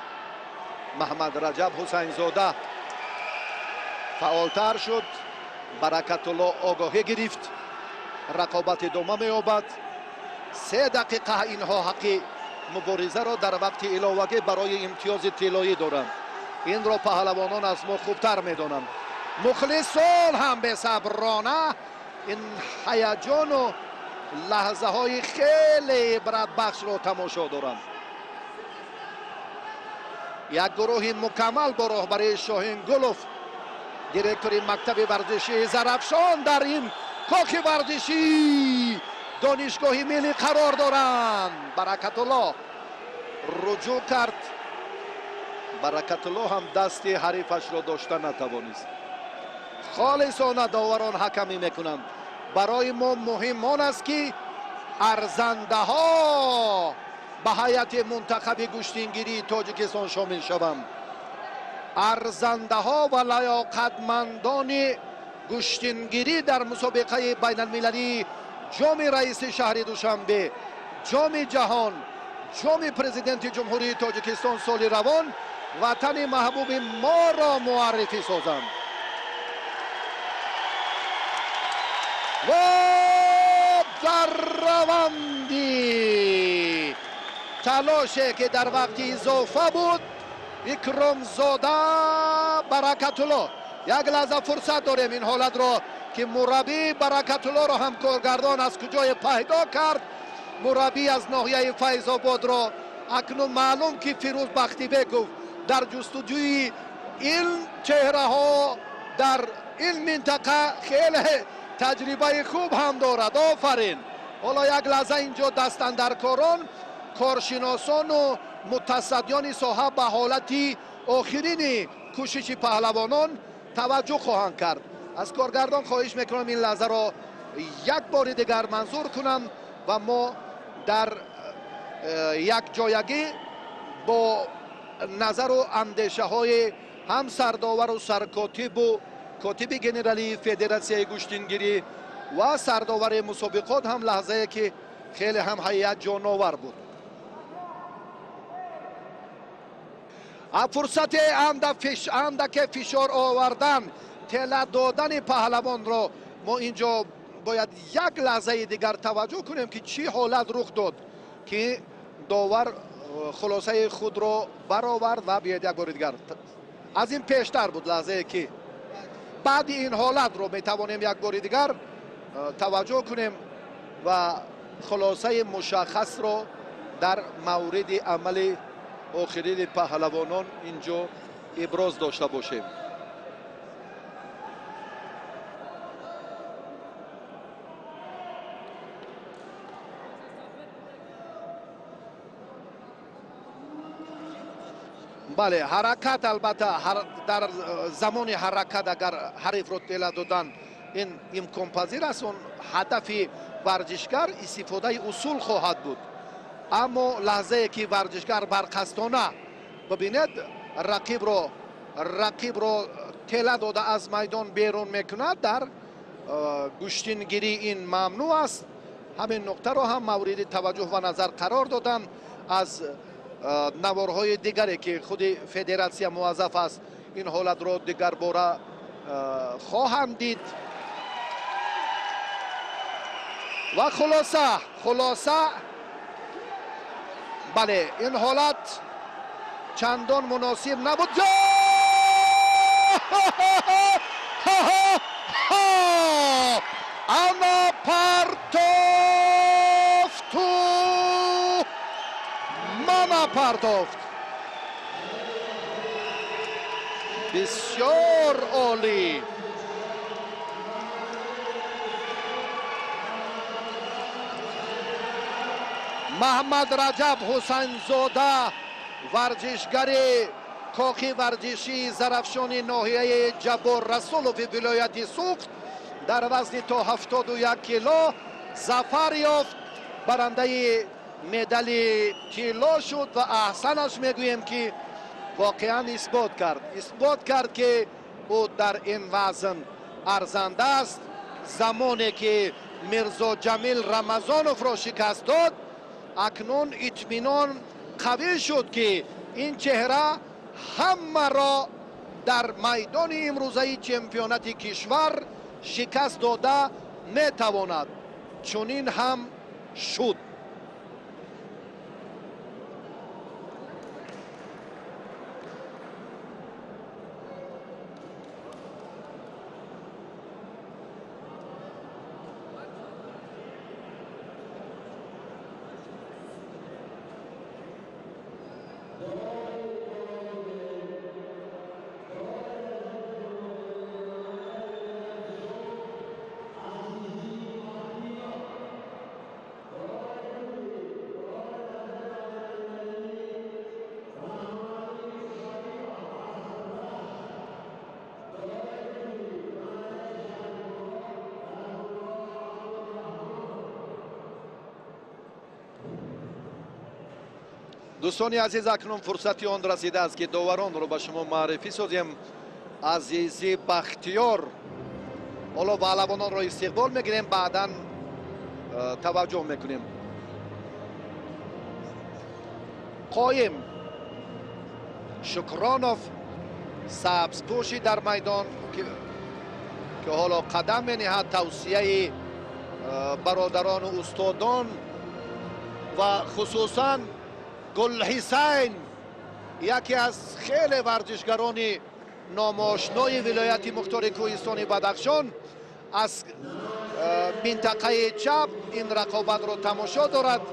Маҳмад Раҷаб Ҳусайнзода фаъолтар шуд, Баракатулло огоҳӣ гирифт, рақобат идома меёбад. 3 дақиқа инҳо ҳаққи муборизаро дар вақти иловагӣ барои имтиёзи тиллоӣ доранд. Инро паҳлавонон аз мо хубтар медонанд. Мухлисон ҳам бесаброна ин ҳаяҷону лаҳзаҳои хеле ибратбахшро тамошо доранд. Як гурӯҳи мукаммал бо роҳбарии Шоҳингулов, директори мактаби варзишии Зарафшон, дар ин кохи варзишӣ Донишгоҳи миллӣ қарор доранд. Баракатулло руҷӯъ кард. Баракатулло ҳам дасти ҳарифашро дошта натавонист. Холисона доварон ҳакамӣ мекунанд. Барои мо муҳим он аст, ки арзандаҳо ба ҳайати мунтахаби гӯштингирии Тоҷикистон шомил шаванд. Арзандаҳо ва лаёқатмандони гӯштингирӣ дар мусобиқаи байналмилалии ҷоми раиси шаҳри Душанбе, ҷоми ҷаҳон, ҷоми президенти Ҷумҳурии Тоҷикистон соли равон ватани маҳбуби моро муаррифӣ созанд. Ва дар раванди талоше, ки дар вақти изофа буд, Икромзода Баракатулло, як лаҳза фурсат дорем ин ҳолатро, ки мураббӣ Баракатуллоро ҳам коргардон аз куҷое пайдо кард. Мураббӣ аз ноҳияи Файзободро акнун маълум, ки Фирӯз Бахтибеков дар ҷустуҷӯи ин чеҳраҳо дар ин минтақа хеле таҷрибаи хуб ҳам дорад. Офарин! Ҳоло як лаҳза инҷо дастандаркорон, коршиносону мутасаддиёни соҳа ба ҳолати охирини кӯшиши паҳлавонон таваҷҷӯҳ хоҳанд кард. Аз коргардон хоҳиш мекунам ин лаҳзаро як бори дигар манзур кунам ва мо дар якҷоягӣ бо назару андешаҳои ҳам сардовару саркотибу котиби генералии Федератсияи гӯштингирӣ ва сардовари мусобиқот ҳам лаҳзае, ки хеле ҳам ҳаяҷоновар буд. Фурсате андаке фишор овардан, тела додани паҳлавонро мо инҷо бояд як лаҳзаи дигар таваҷҷӯҳ кунем, ки чӣ ҳолат рух дод, ки довар Хулосаи худро баровард ва биёед як бори дигар аз ин пештар буд лаҳзае ки баъди ин ҳолатро метавонем як бори дигар таваҷҷӯҳ кунем ва хулосаи мушаххасро дар мавриди амали охирини паҳлавонон инҷо иброз дошта бошем. Бале, ҳаракат албатта дар замони ҳаракат агар ҳарифро тела додан ин имконпазир аст, он ҳадафи варзишгар истифодаи усул хоҳад буд. Аммо лаҳзае ки варзишгар барқасдона бибинед рақибро тела дода аз майдон берун мекунад, дар гӯштингирӣ ин мамнӯъ аст. Ҳамин нуқтаро ҳам мавриди таваҷҷӯҳ ва назар қарор доданд аз наворҳои дигаре ки худи федератсия муваззаф аст ин ҳолатро дигарбора хоҳанд дид. Ва хулоса бале, ин ҳолат чандон муносиб набуд. Ана партофту мана партофт. Бисёр олӣ. Маҳмад Раҷаб Ҳусайнзода, варзишгари кохи варзишии Зарафшони ноҳияи Ҷаббор Расулови вилояти Суғд дар вазни то 71 кило зафар ёфт, барандаи медали тилло шуд ва аҳсанаш мегӯем ки воқеан исбот кард, исбот кард ки ӯ дар ин вазн арзанда аст. Замоне ки Мирзо Ҷамил Рамазоновро шикаст дод, акнун итминон қавӣ шуд ки ин чеҳра ҳамаро дар майдони имрӯзаи чемпионати кишвар шикаст дода метавонад. Чунин ҳам шуд. Дӯстони азиз, акнун фурсати он расидааст ки доваронро ба шумо маърифӣ созем. Азизи Бахтиёр, ҳоло паҳлавононро истиқбол мегирем, баъдан таваҷҷӯҳ мекунем. Қоим Шукронов сабзпӯши дар майдон ки ҳоло қадам мениҳад, тавсияи бародарону устодон ва хусусан Гулҳисайн, яке аз хеле варзишгарони номошнои вилояти мухтори кӯҳистони Бадахшон, аз минтақаи чап ин рақобатро тамошо дорад.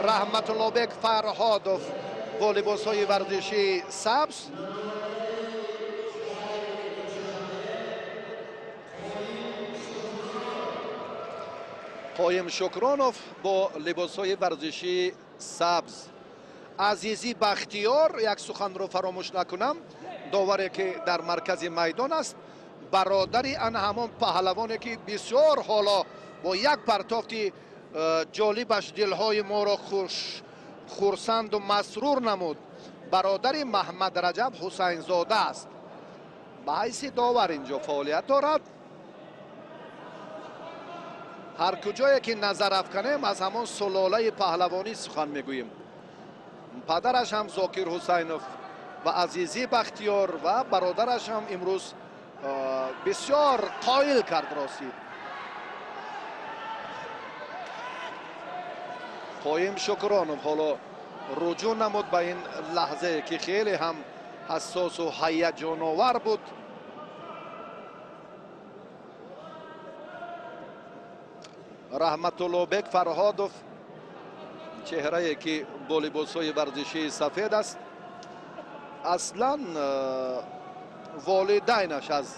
Раҳматуллобек Фарҳодов бо либосҳои варзишии сабз. Қоим Шукронов бо либосҳои варзишии сабз. Азизи Бахтиёр, як суханро фаромӯш накунам, доваре ки дар маркази майдон аст, бародари ана ҳамон паҳлавоне ки бисёр ҳоло бо як партофти ҷолибаш дилҳои моро хурсанду масрур намуд, бародари Маҳмад Раҷаб Ҳусайнзода аст. Ба ҳайси довар инҷо фаъолият дорад. Ҳар куҷое ки назар афканем, аз ҳамон сулолаи паҳлавонӣ сухан мегӯем. Падараш ҳам Зокир Ҳусайнов ва Азизи Бахтиёр ва бародараш ҳам имрӯз бисёр қоил кард ростӣ. Қоим Шукронов ҳоло руҷӯъ намуд ба ин лаҳзае, ки хеле ҳам ҳассосу ҳаяҷоновар буд. Раҳматуллобек Фарҳодов, чеҳрае ки бо либосҳои варзишии сафед аст, аслан волидайнаш аз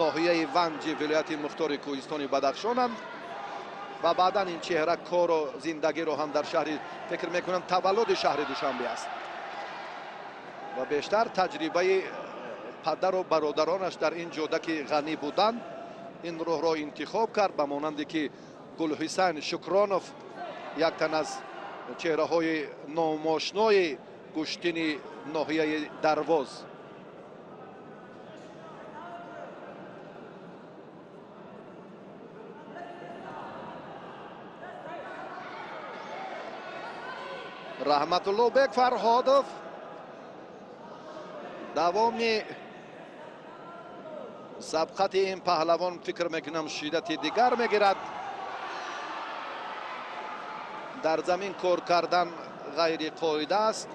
ноҳияи Ванҷи вилояти мухтори кӯҳистони Бадахшонанд ва баъдан ин чеҳра кору зиндагиро ҳам дар шаҳри, фикр мекунам, таваллуди шаҳри Душанбе аст ва бештар таҷрибаи падару бародаронаш дар ин ҷода ки ғанӣ буданд, ин роҳро интихоб кард. Ба монанде ки Гулҳусайн Шукронов, як тан аз чеҳраҳои номошнои гӯштини ноҳияи Дарвоз. Раҳматуллобек Фарҳодов давоми сабқати ин паҳлавон, фикр мекунам, шиддати дигар мегирад. Дар замин кор кардан ғайриқоида аст.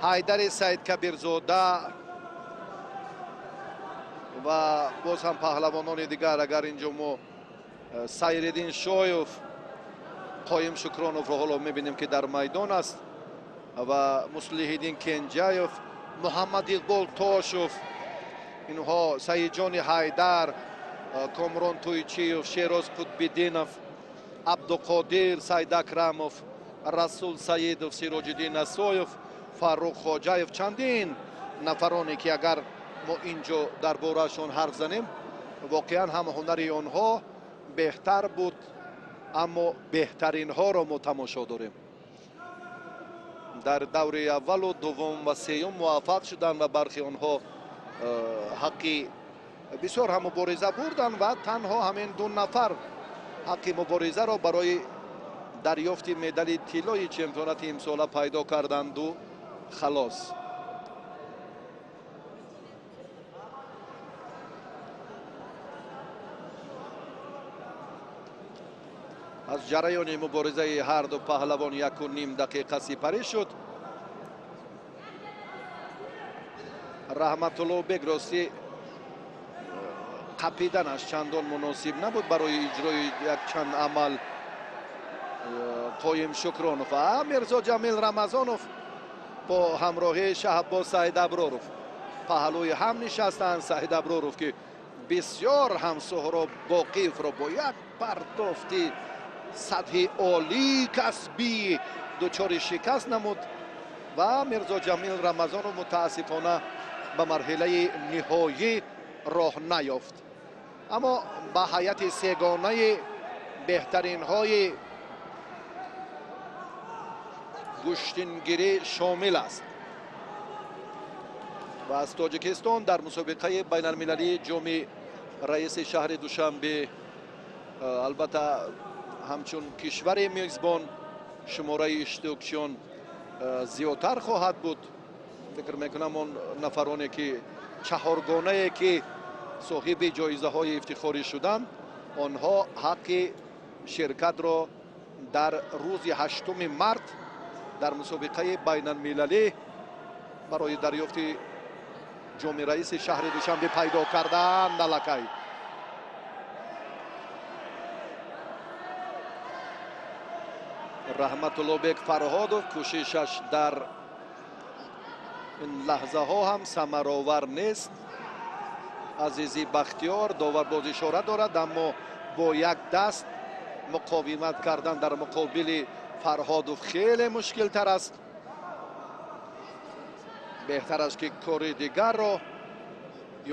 Ҳайдари Саидкабирзода ва боз ҳам паҳлавонони дигар, агар инҷо мо Сайриддин Шоев, Қоим Шукроновро ҳоло мебинем, ки дар майдон аст, ва Муслиҳиддин Кенҷаев, Муҳаммад Иқбол Тошев, инҳо Саидҷони Ҳайдар, Комрон Туйчиев, Шероз Қутбиддинов, Абдуқодир Сайдакрамов, Расул Саидов, Сироҷиддин Асоев, Фаррух Хоҷаев, чандин нафароне ки агар мо инҷо дар бораашон ҳарф занем, воқеан ҳам ҳунари онҳо беҳтар буд, аммо беҳтаринҳоро мо тамошо дорем. Дар даври аввалу дуввум ва сеюм муваффақ шуданд ва бархи онҳо ҳаққи бисёр ҳам мубориза бурданд ва танҳо ҳамин ду нафар ҳаққи муборизаро барои дарёфти медали тиллои чемпионати имсола пайдо карданду халос. Аз ҷараёни муборизаи ҳарду паҳлавон 1,5 дақиқа сипарӣ шуд. Раҳматуллобек ростӣ қапиданаш чандон муносиб набуд барои иҷрои якчанд амал. Қоим Шукронов ва Мирзо Ҷамил Рамазонов бо ҳамроҳии Шаҳбоз Саидаброров паҳлӯи ҳам нишастанд. Саидаброров, ки бисёр ҳам Суҳроб Боқиевро бо як партофти сатҳи олии касбӣ дучори шикаст намуд ва Мирзо Ҷамил Рамазонов мутаассифона ба марҳилаи ниҳоӣ роҳ наёфт. Аммо ба ҳайати сегонаи беҳтаринҳои гӯштингирӣ шомил аст ва аз Тоҷикистон дар мусобиқаи байналмилалии ҷоми раиси шаҳри Душанбе, албатта ҳамчун кишвари мизбон, шумораи иштирокчиён зиёдтар хоҳад буд. Фикр мекунам, он нафароне ки чаҳоргонае ки соҳиби ҷоизаҳои ифтихорӣ шуданд, онҳо ҳаққи ширкатро дар рӯзи 8 март дар мусобиқаи байналмилалӣ барои дарёфти ҷоми раиси шаҳри Душанбе пайдо карданд. Аллакай Раҳматуллобек Фарҳодов кӯшишаш дар ин лаҳзаҳо ҳам самаровар нест. Азизи Бахтиёр довар боз ишора дорад, аммо бо як даст муқовимат кардан дар муқобили Фарҳодов хеле мушкилтар аст. Беҳтар аст, ки кори дигарро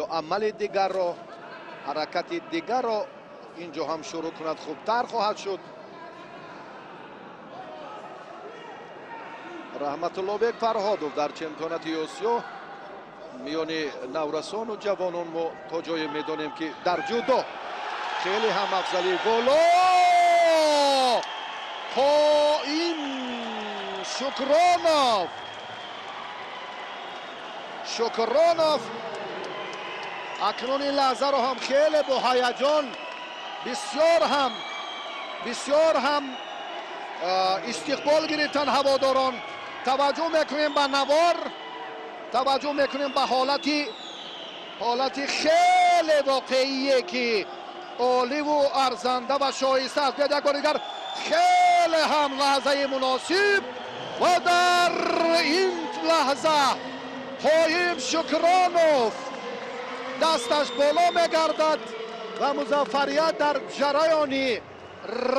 ё амали дигарро, ҳаракати дигарро инҷо ҳам шурӯъ кунад, хубтар хоҳад шуд. Раҳматуллобек Фарҳодов дар чемпионати Осиё миёни наврасону ҷавонон мо то ҷое медонем, ки дар ҷудо хеле ҳам афзалӣ боло. Қоим Шукронов, Шукронов Акнун ин лаҳзаро ҳам хеле бо ҳаяҷон, бисёр ҳам истиқбол гирифтанд ҳаводорон. Таваҷҷӯҳ мекунем ба навор, таваҷҷӯҳ мекунем ба ҳолати хеле воқеие, ки оливу арзанда ва шоиста аст. Биёд, як бори дигар, хеле ҳам лаҳзаи муносиб, ва дар ин лаҳза Қоим Шукронов дасташ боло мегардад ва музаффарият дар ҷараёни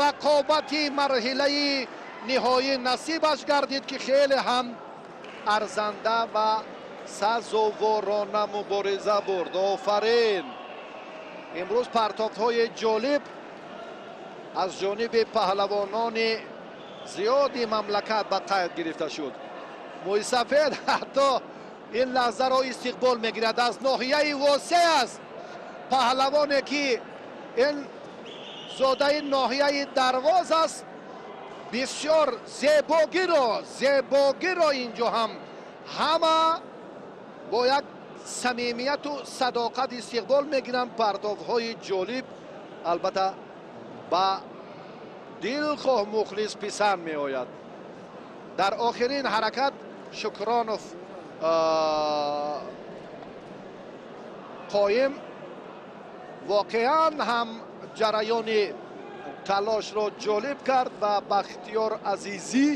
рақобати марҳилаи ниҳоӣ насибаш гардид, ки хеле ҳам арзанда ва сазоворона мубориза бурд. Офарин! Имрӯз партофтҳои ҷолиб аз ҷониби паҳлавонони зиёди мамлакат ба қайд гирифта шуд. Мӯйсафед ҳатто ин лаҳзаро истиқбол мегирад. Аз ноҳияи Восеъ аст паҳлавоне, ки ин зодаи ноҳияи Дарвоз аст. Бисёр зебогиро инҷо ҳам ҳама бо як самимияту садоқат истиқбол мегиранд. Партовҳои ҷолиб, албатта, ба дилхоҳ мухлис писанд меояд. Дар охирин ҳаракат Шукронов Қоим воқеан ҳам ҷараёни талошро ҷолиб кард ва Бахтиёр Азизӣ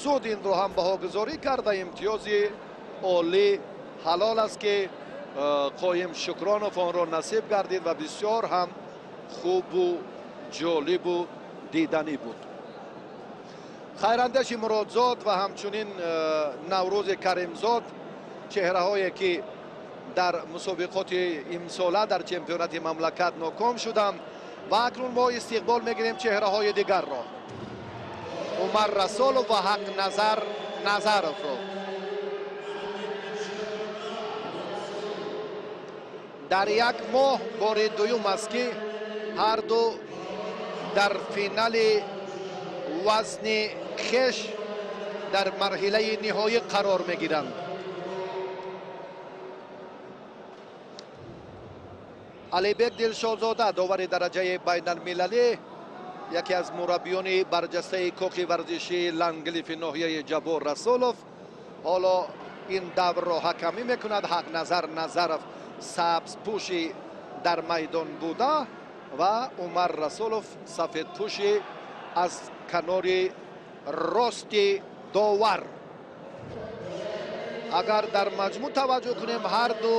суд инро ҳам баҳогузорӣ кард ва имтиёзи олӣ ҳалол аст, ки Қоим Шукронов онро насиб гардид ва бисёр ҳам хубу ҷолибу диданӣ буд. Хайрандеши Муродзод ва ҳамчунин Наврӯзи Каримзод, чеҳраҳое ки дар мусобиқоти имсола дар чемпионати мамлакат ноком шуданд. Ва акнун мо истиқбол мегирем чеҳраҳои дигарро, Умар Расулов ва Ҳақназар Назаровро. Дар як моҳ бори дуюм аст, ки ҳарду дар финали вазни хеш дар марҳилаи ниҳоӣ қарор мегиранд. Алибек Дилшодзода, довари дараҷаи байналмилалӣ, яке аз мураббиёни барҷастаи кохи варзишии Ланглифи ноҳияи Ҷаббор Расулов, ҳоло ин даврро ҳакамӣ мекунад. Ҳақназар Назаров сабзпӯши дар майдон буда ва Умар Расулов сафедпӯши аз канори рости довар. Агар дар маҷмӯъ таваҷҷӯҳ кунем, ҳарду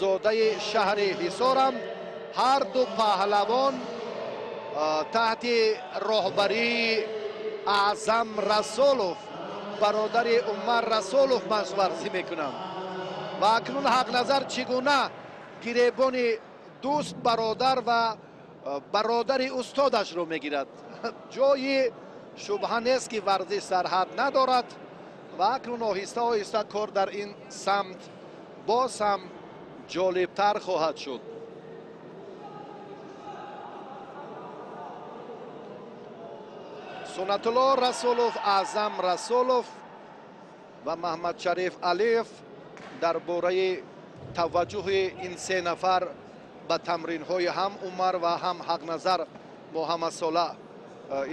зодаи шаҳри Ҳисорам, ҳарду паҳлавон таҳти роҳбарии Аъзам Расулов, бародари Умар Расулов, машқварзӣ мекунанд. Ва акнун Ҳақназар чӣ гуна гиребони дӯст, бародар ва бародари устодашро мегирад. Ҷои шубҳа нест, ки варзиш сарҳад надорад ва акнун оҳиста оҳиста кор дар ин самт боз ҳам ҷолибтар хоҳад шуд. Суннатулло Расулов, Аъзам Расулов ва Маҳмадшариф Алиев дар бораи таваҷҷӯҳи ин се нафар ба тамринҳои ҳам Умар ва ҳам Ҳақназар мо ҳамасола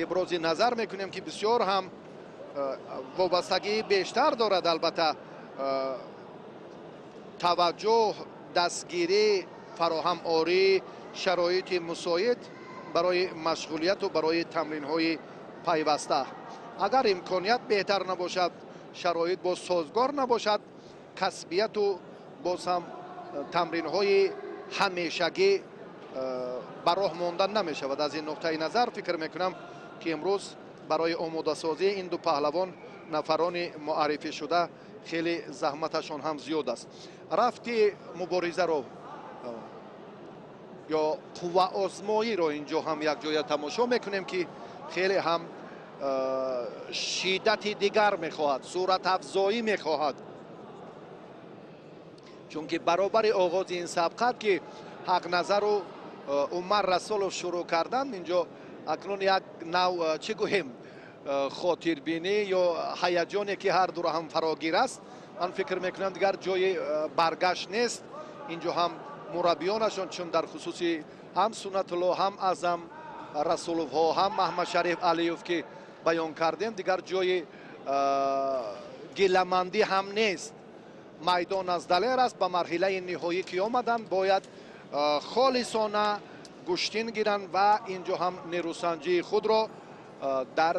ибрози назар мекунем, ки бисёр ҳам вобастагии бештар дорад. Албатта, таваҷҷӯҳ, дастгирӣ, фароҳамории шароити мусоид барои машғулияту барои тамринҳои пайваста. Агар имконият беҳтар набошад, шароит боз созгор набошад, касбияту боз ҳам тамринҳои ҳамешагӣ ба роҳ монда намешавад. Аз ин нуқтаи назар фикр мекунам, ки имрӯз барои омодасозии ин ду паҳлавон нафарони муаррифӣ шуда хеле заҳматашон ҳам зиёд аст. Рафти муборизаро ё қувваозмоиро инҷо ҳам якҷоя тамошо мекунем, ки хеле ҳам шиддати дигар мехоҳад, суратафзоӣ мехоҳад, чунки баробари оғози ин сабқат, ки Ҳақназару Умар Расулов шурӯъ карданд, инҷо акнун як нав, чӣ гӯем, хотирбинӣ ё ҳаяҷоне, ки ҳар дуро ҳам фарогир аст. Ман фикр мекунам, дигар ҷои баргашт нест. Инҷо ҳам мураббиёнашон, чун дар хусуси ҳам Суннатулло, ҳам Аъзам Расуловҳо, ҳам Маҳмадшариф Алиев ки баён кардем, дигар ҷои гиламандӣ ҳам нест. Майдон аз далер аст. Ба марҳилаи ниҳоӣ ки омаданд, бояд холисона гӯштин гиранд ва инҷо ҳам нерӯсанҷии худро дар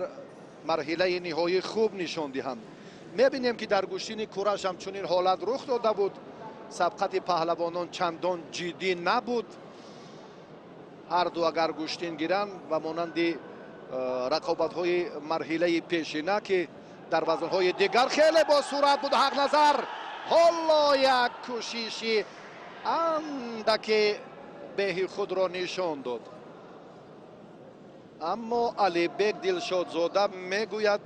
марҳилаи ниҳоӣ хуб нишон диҳанд. Мебинем ки дар гӯштини кураш ҳам чунин ҳолат рух дода буд. Сабқати паҳлавонон чандон ҷиддӣ набуд. Ҳар ду агар гӯштин гиранд ва монанди рақобатҳои марҳилаи пешина ки дар вазнҳои дигар хеле бо суръат буд Ҳақназар, ҳоло як кӯшиши андаке беҳи худро нишон дод. Аммо Алибек Дилшодзода мегӯяд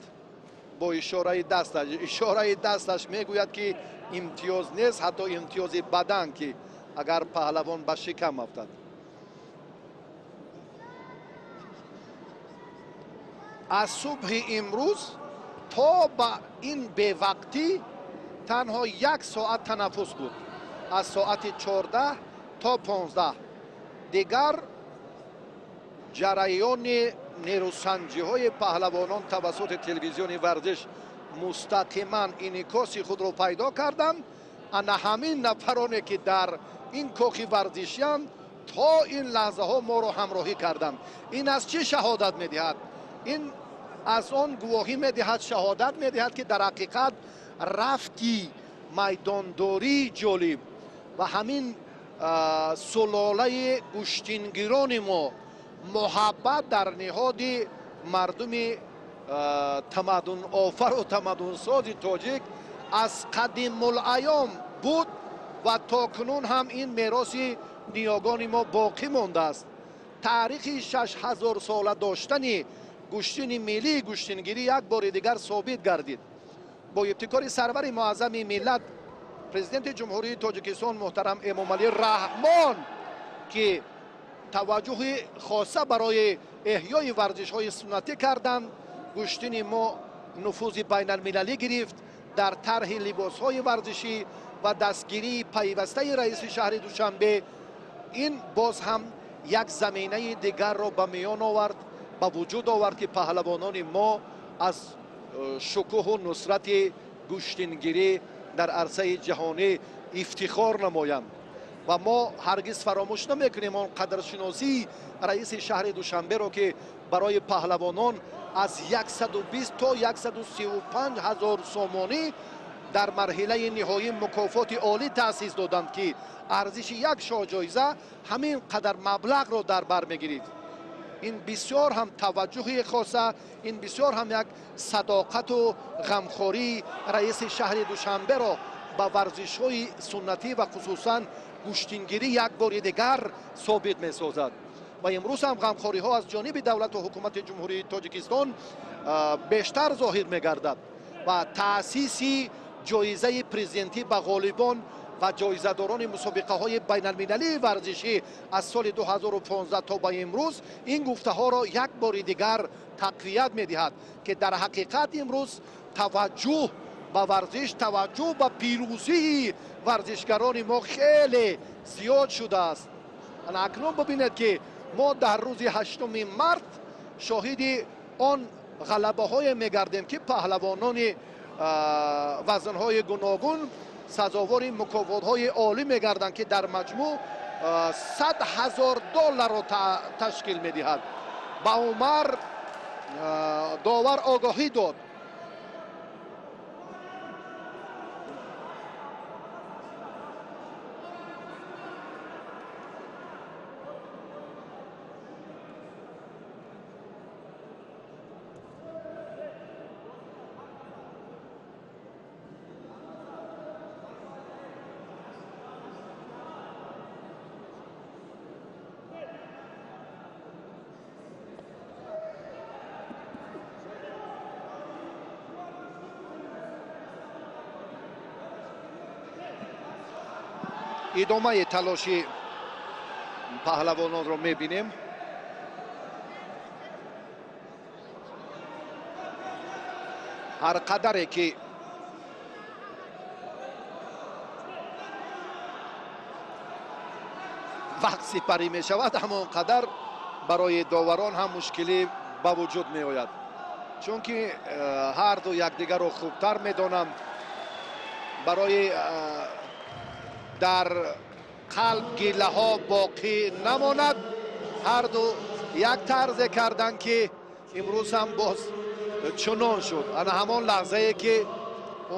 бо ишораи дасташ, ишораи дасташ мегӯяд ки имтиёз нест, ҳатто имтиёзи бадан ки агар паҳлавон ба шикам афтад. Аз субҳи имрӯз то ба ин бевақтӣ танҳо як соат танаффус буд, аз соати 14 то 15. Дигар ҷараёни нерӯсанҷиҳои паҳлавонон тавассути телевизиони варзиш мустақиман инъикоси худро пайдо карданд. Ана ҳамин нафароне ки дар ин кохи варзишиянд то ин лаҳзаҳо моро ҳамроҳӣ карданд. Ин аз чӣ шаҳодат медиҳад? Ин аз он гувоҳӣ медиҳад, шаҳодат медиҳад ки дар ҳақиқат рафти майдондории ҷолиб ва ҳамин сулолаи гӯштингирони мо муҳаббат дар ниҳоди мардуми тамаддунофару тамаддунсози тоҷик аз қадимулайём буд ва то кунун ҳам ин мероси ниёгони мо боқӣ мондааст. Таърихи 6000 сола доштани гӯштини миллии гӯштингирӣ як бори дигар собит гардид. Бо ибтикори сарвари муаззами миллат, президенти Ҷумҳурии Тоҷикистон муҳтарам Эмомалӣ Раҳмон, ки таваҷҷӯҳи хоса барои эҳёи варзишҳои суннатӣ карданд, гӯштини мо нуфузи байналмилалӣ гирифт дар тарҳи либосҳои варзишӣ ва дастгирии пайвастаи раиси шаҳри Душанбе. Ин боз ҳам як заминаи дигарро ба миён овард, ба вуҷуд овард ки паҳлавонони мо аз шукӯҳу нусрати гӯштингирӣ дар арсаи ҷаҳонӣ ифтихор намоянд. Ва мо ҳаргиз фаромӯш намекунем он қадршиносии раиси шаҳри Душанберо ки барои паҳлавонон аз 120 то 135 ҳазор сомонӣ дар марҳилаи ниҳоӣ мукофоти олӣ таъсис доданд ки арзиши як шоҳҷоиза ҳамин қадар маблағро дар бар мегирифт. Ин бисёр ҳам таваҷҷӯҳи хоса, ин бисёр ҳам як садоқату ғамхории раиси шаҳри Душанберо ба варзишҳои суннатӣ ва хусусан гӯштингирӣ як бори дигар собит месозад. Ва имрӯз ҳам ғамхориҳо аз ҷониби давлату ҳукумати Ҷумҳурии Тоҷикистон бештар зоҳир мегардад ва таъсиси ҷоизаи президентӣ ба ғолибон ва ҷоизадорони мусобиқаҳои байналмилалии варзишӣ аз соли 2015 то ба имрӯз ин гуфтаҳоро як бори дигар тақвият медиҳад ки дар ҳақиқат имрӯз таваҷҷӯҳ ба варзиш, таваҷҷӯҳ ба пирӯзии варзишгарони мо хеле зиёд шудааст. Ана акнун бибинед ки мо дар рӯзи 8 март шоҳиди он ғалабаҳое мегардем ки паҳлавонони вазнҳои гуногун сазовори мукофотҳои олӣ мегарданд ки дар маҷмӯъ 100 000 долларро ташкил медиҳад. Ба Умар довар огоҳӣ дод. Идомаи талоши паҳлавононро мебинем. Ҳар қадаре ки вақт сипарӣ мешавад, ҳамон қадар барои доварон ҳам мушкилӣ ба вуҷуд меояд, чунки ҳар ду якдигарро хубтар медонанд. Барои дар қалб гилаҳо боқӣ намонад, ҳар ду як тарзе карданд, ки имрӯз ҳам боз чунон шуд. Ана ҳамон лаҳзае ки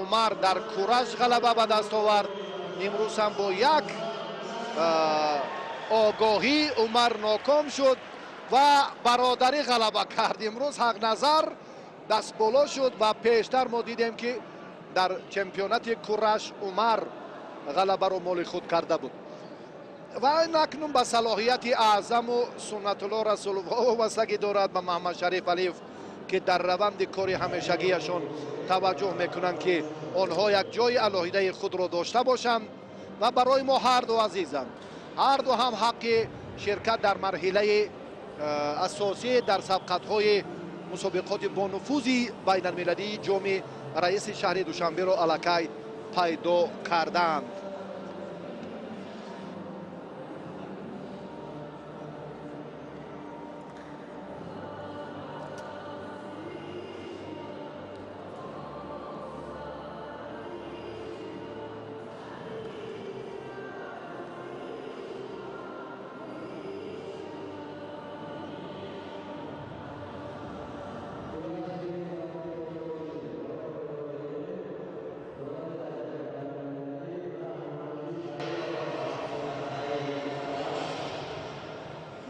Умар дар кураш ғалаба ба даст овард, имрӯз ҳам бо як огоҳӣ Умар ноком шуд ва бародарӣ ғалаба кард. Имрӯз Ҳақназар дастболо шуд ва пештар мо дидем, ки дар чемпионати кураш Умар ғалабаро моли худ карда буд. Ва ин акнун ба салоҳияти Аъзаму Суннатулло Расулов вобастагӣ дорад, ба Маҳаммадшариф Алиев, ки дар раванди кори ҳамешагиашон таваҷҷӯҳ мекунанд, ки онҳо як ҷои алоҳидаи худро дошта бошанд. Ва барои мо ҳар ду азизанд, ҳар ду ҳам ҳаққи ширкат дар марҳилаи асосӣ дар сабқатҳои мусобиқоти бонуфузи байналмилалии ҷоми раиси шаҳри Душанберо аллакай пайдо кардаанд.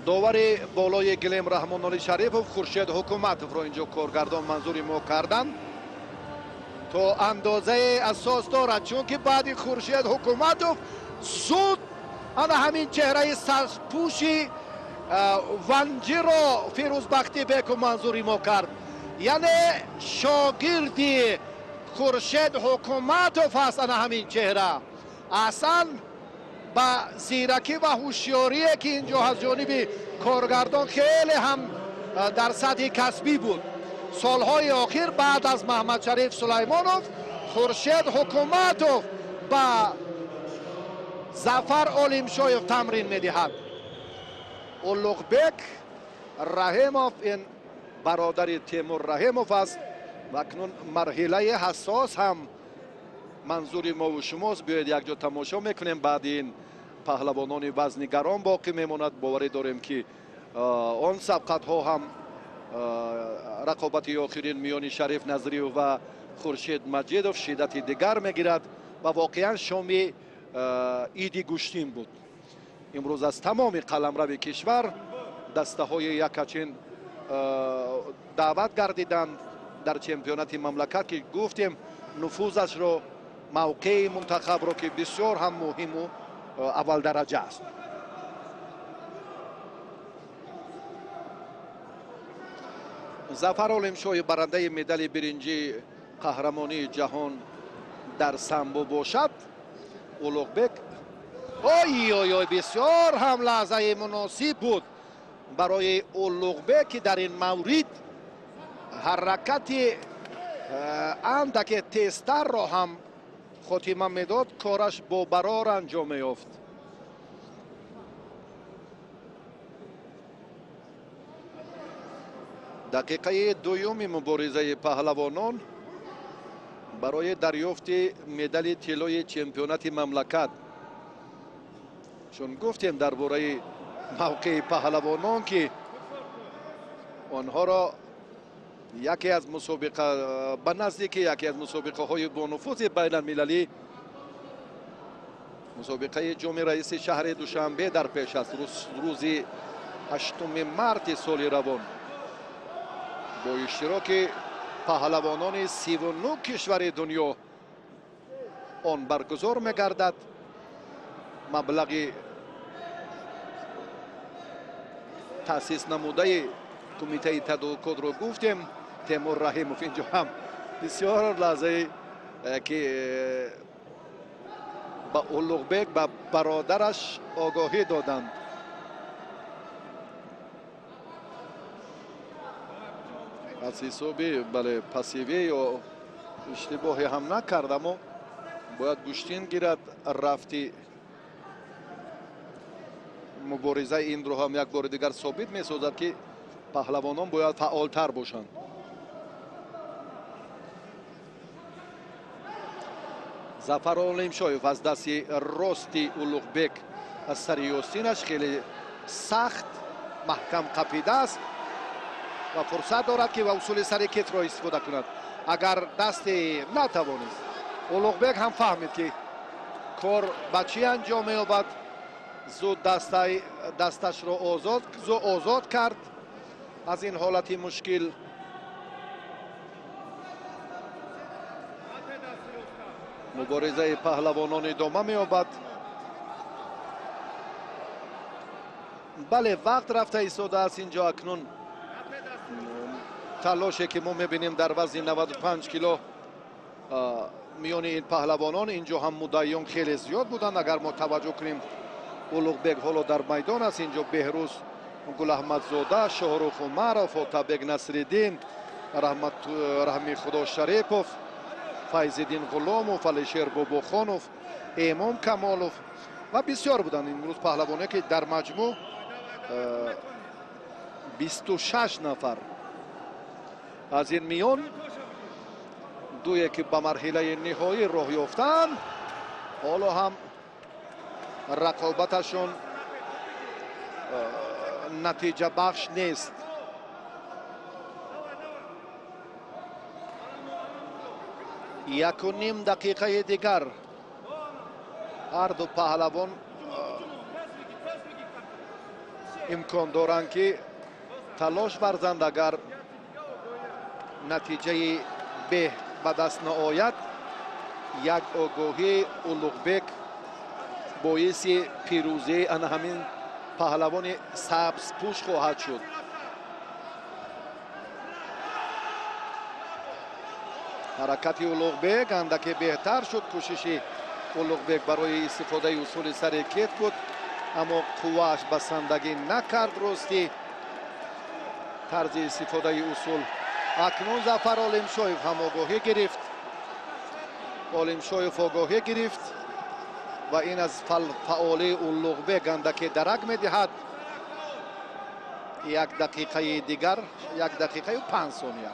Довари болои гилем Раҳмоноли Шарипов Хуршед Ҳукуматовро инҷо коргардон манзури мо карданд. То андозаи асос дорад, чунки баъди Хуршед Ҳукуматов зуд ана ҳамин чеҳраи сарпӯши ванҷиро Фирӯзбахтибеку манзури мо кард. Яъне шогирди Хуршед Ҳукуматов аст ана ҳамин чеҳра. Аслан ба зиракӣ ва ҳушёрие, ки инҷо аз ҷониби коргардон хеле ҳам дар сатҳи касбӣ буд. Солҳои охир баъд аз Маҳмадшариф Сулаймонов Хуршед Ҳукуматов ба Зафар Олимшоев тамрин медиҳад. Улуғбек Раҳимов ин бародари Темур Раҳимов аст ва акнун марҳилаи ҳассос ҳам манзури мову шумост. Биёед якҷо тамошо мекунем. Баъди ин паҳлавонони вазни гарон боқӣ мемонад. Боварӣ дорем, ки он сабқатҳо ҳам рақобати охирин миёни Шариф Назриев ва Хуршед Маҷидов шиддати дигар мегирад ва воқеан шоми иди гӯштин буд. Имрӯз аз тамоми қаламрави кишвар дастаҳои якачин даъват гардиданд дар чемпионати мамлакат, ки гуфтем нуфузашро, мавқеи мунтахабро, ки бисёр ҳам муҳиму аввалдараҷа аст. Зафар Олимшоҳи барандаи медали биринҷии қаҳрамонии ҷаҳон дар самбо бошад. Улуғбек ой ой ой, бисёр ҳам лаҳзаи муносиб буд барои Улуғбек, ки дар ин маврид ҳаракати андаке тезтарро ҳам хотима медод, кораш бо барор анҷом меёфт. Дақиқаи дуюми муборизаи паҳлавонон барои дарёфти медали тиллои чемпионати мамлакат. Чун гуфтем дар бораи мавқеи паҳлавонон, ки онҳоро яке аз мусобиқа ба наздики яке аз мусобиқаҳои бонуфузи байналмилалӣ, мусобиқаи ҷоми раиси шаҳри Душанбе дар пеш аст, рӯзи 8 марти соли равон бо иштироки паҳлавонони 39 кишвари дунё он баргузор мегардад. Маблағи таъсис намудаи кумитаи тадорукотро гуфтем. Темур Раҳимов инҷо ҳам бисёр лаҳзае ки ба Улуғбек, ба бародараш огоҳӣ доданд. Аз ҳисоби бале пассивӣ ё иштибоҳе ҳам накард, аммо бояд гӯштин гирад. Рафти Мубориза инро ҳам як бори дигар собит месозад, ки паҳлавонон бояд фаъолтар бошанд. Зафар Олимшоев аз дасти рости Улуғбек аз сари ёстинаш хеле сахт маҳкам қапидааст ва фурсат дорад, ки ба усули сари кетро истифода кунад. Агар дасти натавонист, Улуғбек ҳам фаҳмид, ки кор ба чӣ анҷом меёбад. Зуд дасташро озод кард аз ин ҳолати мушкил. Муборизаи паҳлавонон идома меёбад. Бале, вақт рафта истодааст инҷо. Акнун талоше, ки мо мебинем дар вазни 95 кило миёни ин паҳлавонон, инҷо ҳам муддаиён хеле зиёд буданд. Агар мо таваҷҷӯҳ кунем, Улуғбек ҳоло дар майдон аст. Инҷо Беҳрӯз Гулаҳмадзода, Шоҳрух Умаров, Отабек Насриддин, Раҳми Худо Шарипов, Файзиддин Ғуломов, Алишер Бобохонов, Эмом Камолов ва бисёр буданд имрӯз паҳлавоне, ки дар маҷмӯъ 26 нафар. Аз ин миён дуе, ки ба марҳилаи ниҳоӣ роҳ ёфтанд, ҳоло ҳам рақобаташон натиҷабахш нест. 1.5 дақиқаи дигар ҳар ду паҳлавон имкон доранд, ки талош варзанд. Агар натиҷаи беҳ ба даст наояд, як огоҳии Улуғбек боиси пирӯзии ана ҳамин паҳлавони сабзпӯш хоҳад шуд. Ҳаракати Улуғбек андаке беҳтар шуд. Кӯшиши Улуғбек барои истифодаи усули сари кет буд, аммо қуввааш басандагӣ накард. Рости тарзи истифодаи усул. Акнун Зафар Олимшоев ҳам огоҳӣ гирифт. Олимшоев огоҳӣ гирифт ва ин аз фаъолии Улуғбек андаке дарак медиҳад. 1 дақиқаи дигар, 1 дақиқаю 5 сония.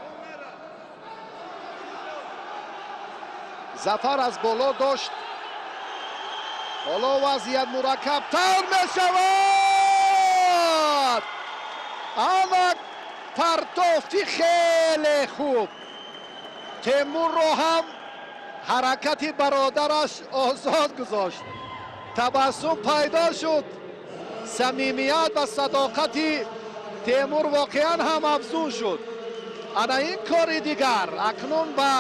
Зафар аз боло дошт. Ҳоло вазъият мураккабтар мешавад. Ана партофти хеле хуб. Темурро ҳам ҳаракати бародараш озод гузошт. Табассум пайдо шуд. Самимият ва садоқати Темур воқеан ҳам афзун шуд. Ана ин кори дигар. Акнун ба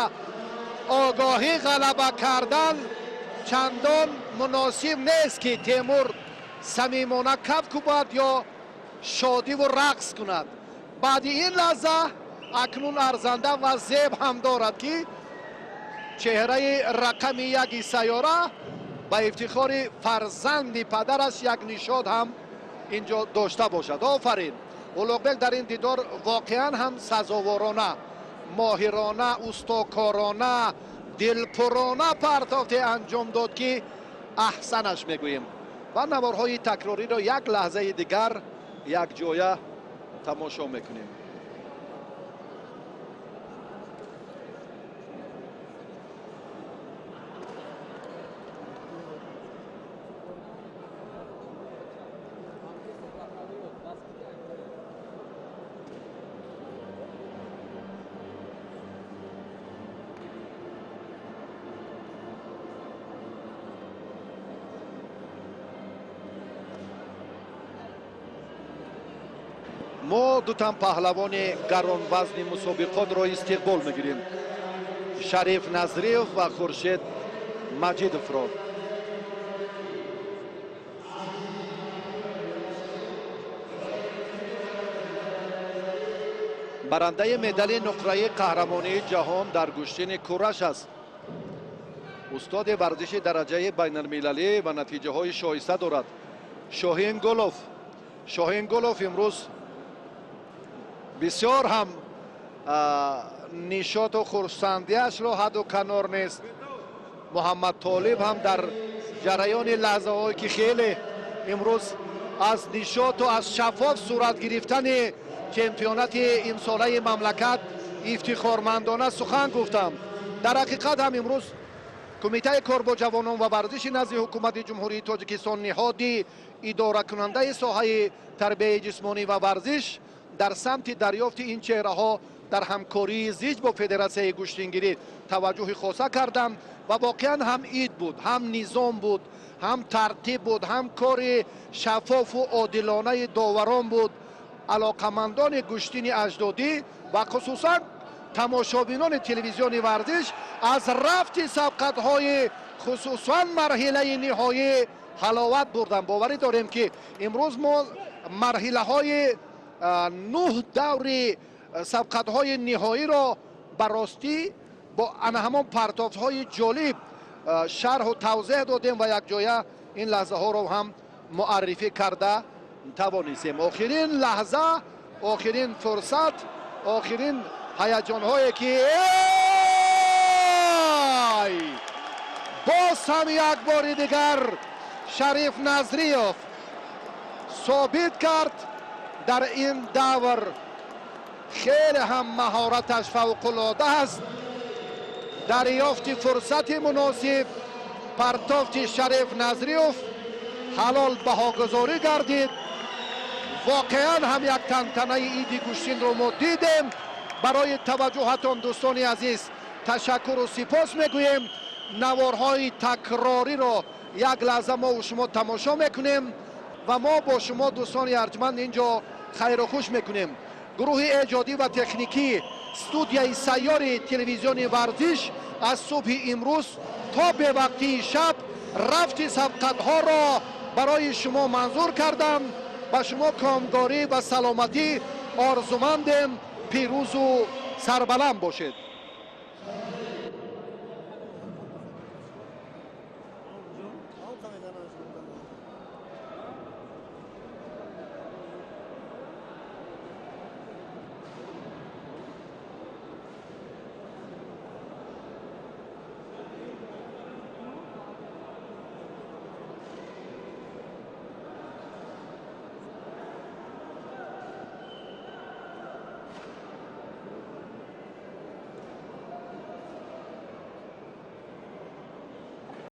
огоҳӣ ғалаба кардан чандон муносиб нест, ки Темур самимона каф кӯбад ё шодиву рақс кунад. Баъди ин лаҳза акнун арзанда ва зеб ҳам дорад, ки чеҳраи рақами яки сайёра ба ифтихори фарзанди падараш як нишод ҳам инҷо дошта бошад. Офарин! Улуғбек дар ин дидор воқеан ҳам сазоворона, моҳирона, устокорона, дилпурона партофте анҷом дод, ки аҳсанаш мегӯем. Ва наворҳои такрориро як лаҳзаи дигар якҷоя тамошо мекунем. Мо дутан паҳлавони гаронвазни мусобиқотро истиқбол мегирем: Шариф Назриев ва Хуршед Маҷидовро. Барандаи медали нуқраи қаҳрамонии ҷаҳон дар гӯштини кураш аст. Устоди варзиши дараҷаи байналмилалӣ ва натиҷаҳои шоиста дорад. Шоҳин Гулов. Шоҳин Гулов имрӯз бисёр ҳам нишоту хурсандиашро ҳадду канор нест. Муҳаммад Толиб ҳам дар ҷараёни лаҳзаҳое, ки хеле имрӯз Аз нишоту аз шаффоф сурат гирифтани чемпионати имсолаи мамлакат ифтихормандона сухан гуфтам. Дар ҳақиқат ҳам имрӯз Кумитаи кор бо ҷавонон ва варзиши назди Ҳукумати Ҷумҳурии Тоҷикистон, ниҳоди идоракунандаи соҳаи тарбияи ҷисмонӣ ва варзиш, дар самти дарёфти ин чеҳраҳо дар ҳамкории зич бо Федератсияи гӯштингирӣ таваҷҷӯҳи хоса карданд. Ва воқеан ҳам ид буд, ҳам низом буд, ҳам тартиб буд, ҳам кори шаффофу одилонаи доварон буд. Алоқамандони гӯштини аҷдодӣ ва хусусан тамошобинони телевизиони варзиш аз рафти сабқатҳои, хусусан марҳилаи ниҳоӣ, ҳаловат бурданд. Боварӣ дорем, ки имрӯз мо марҳилаҳои нӯҳ даври сабқатҳои ниҳоиро ба ростӣ бо ана ҳамон партофтҳои ҷолиб шарҳу тавзеҳ додем ва якҷоя ин лаҳзаҳоро ҳам муаррифӣ карда тавонистем. Охирин лаҳза, охирин фурсат, охирин ҳаяҷонҳое ки эй, боз ҳам як бори дигар Шариф Назриев собит кард. Дар ин давр хеле ҳам маҳораташ фавқулода аст. Дарёфти фурсати муносиб, партофти Шариф Назриев ҳалол баҳогузорӣ гардид. Воқеан ҳам як тантанаи иди гӯштинро мо дидем. Барои таваҷҷӯҳатон, дӯстони азиз, ташаккуру сипос мегӯем. Наворҳои такрориро як лаҳза мову шумо тамошо мекунем ва мо бо шумо, дӯстони арҷманд, ин ҷо хайру хуш мекунем. Гурӯҳи эҷодӣ ва техникӣ студияи сайёри телевизиони варзиш аз субҳи имрӯз то бевақтии шаб рафти сабқатҳоро барои шумо манзур кардам. Ба шумо комгорӣ ва саломатӣ орзумандем. Пирӯзу сарбаланд бошед.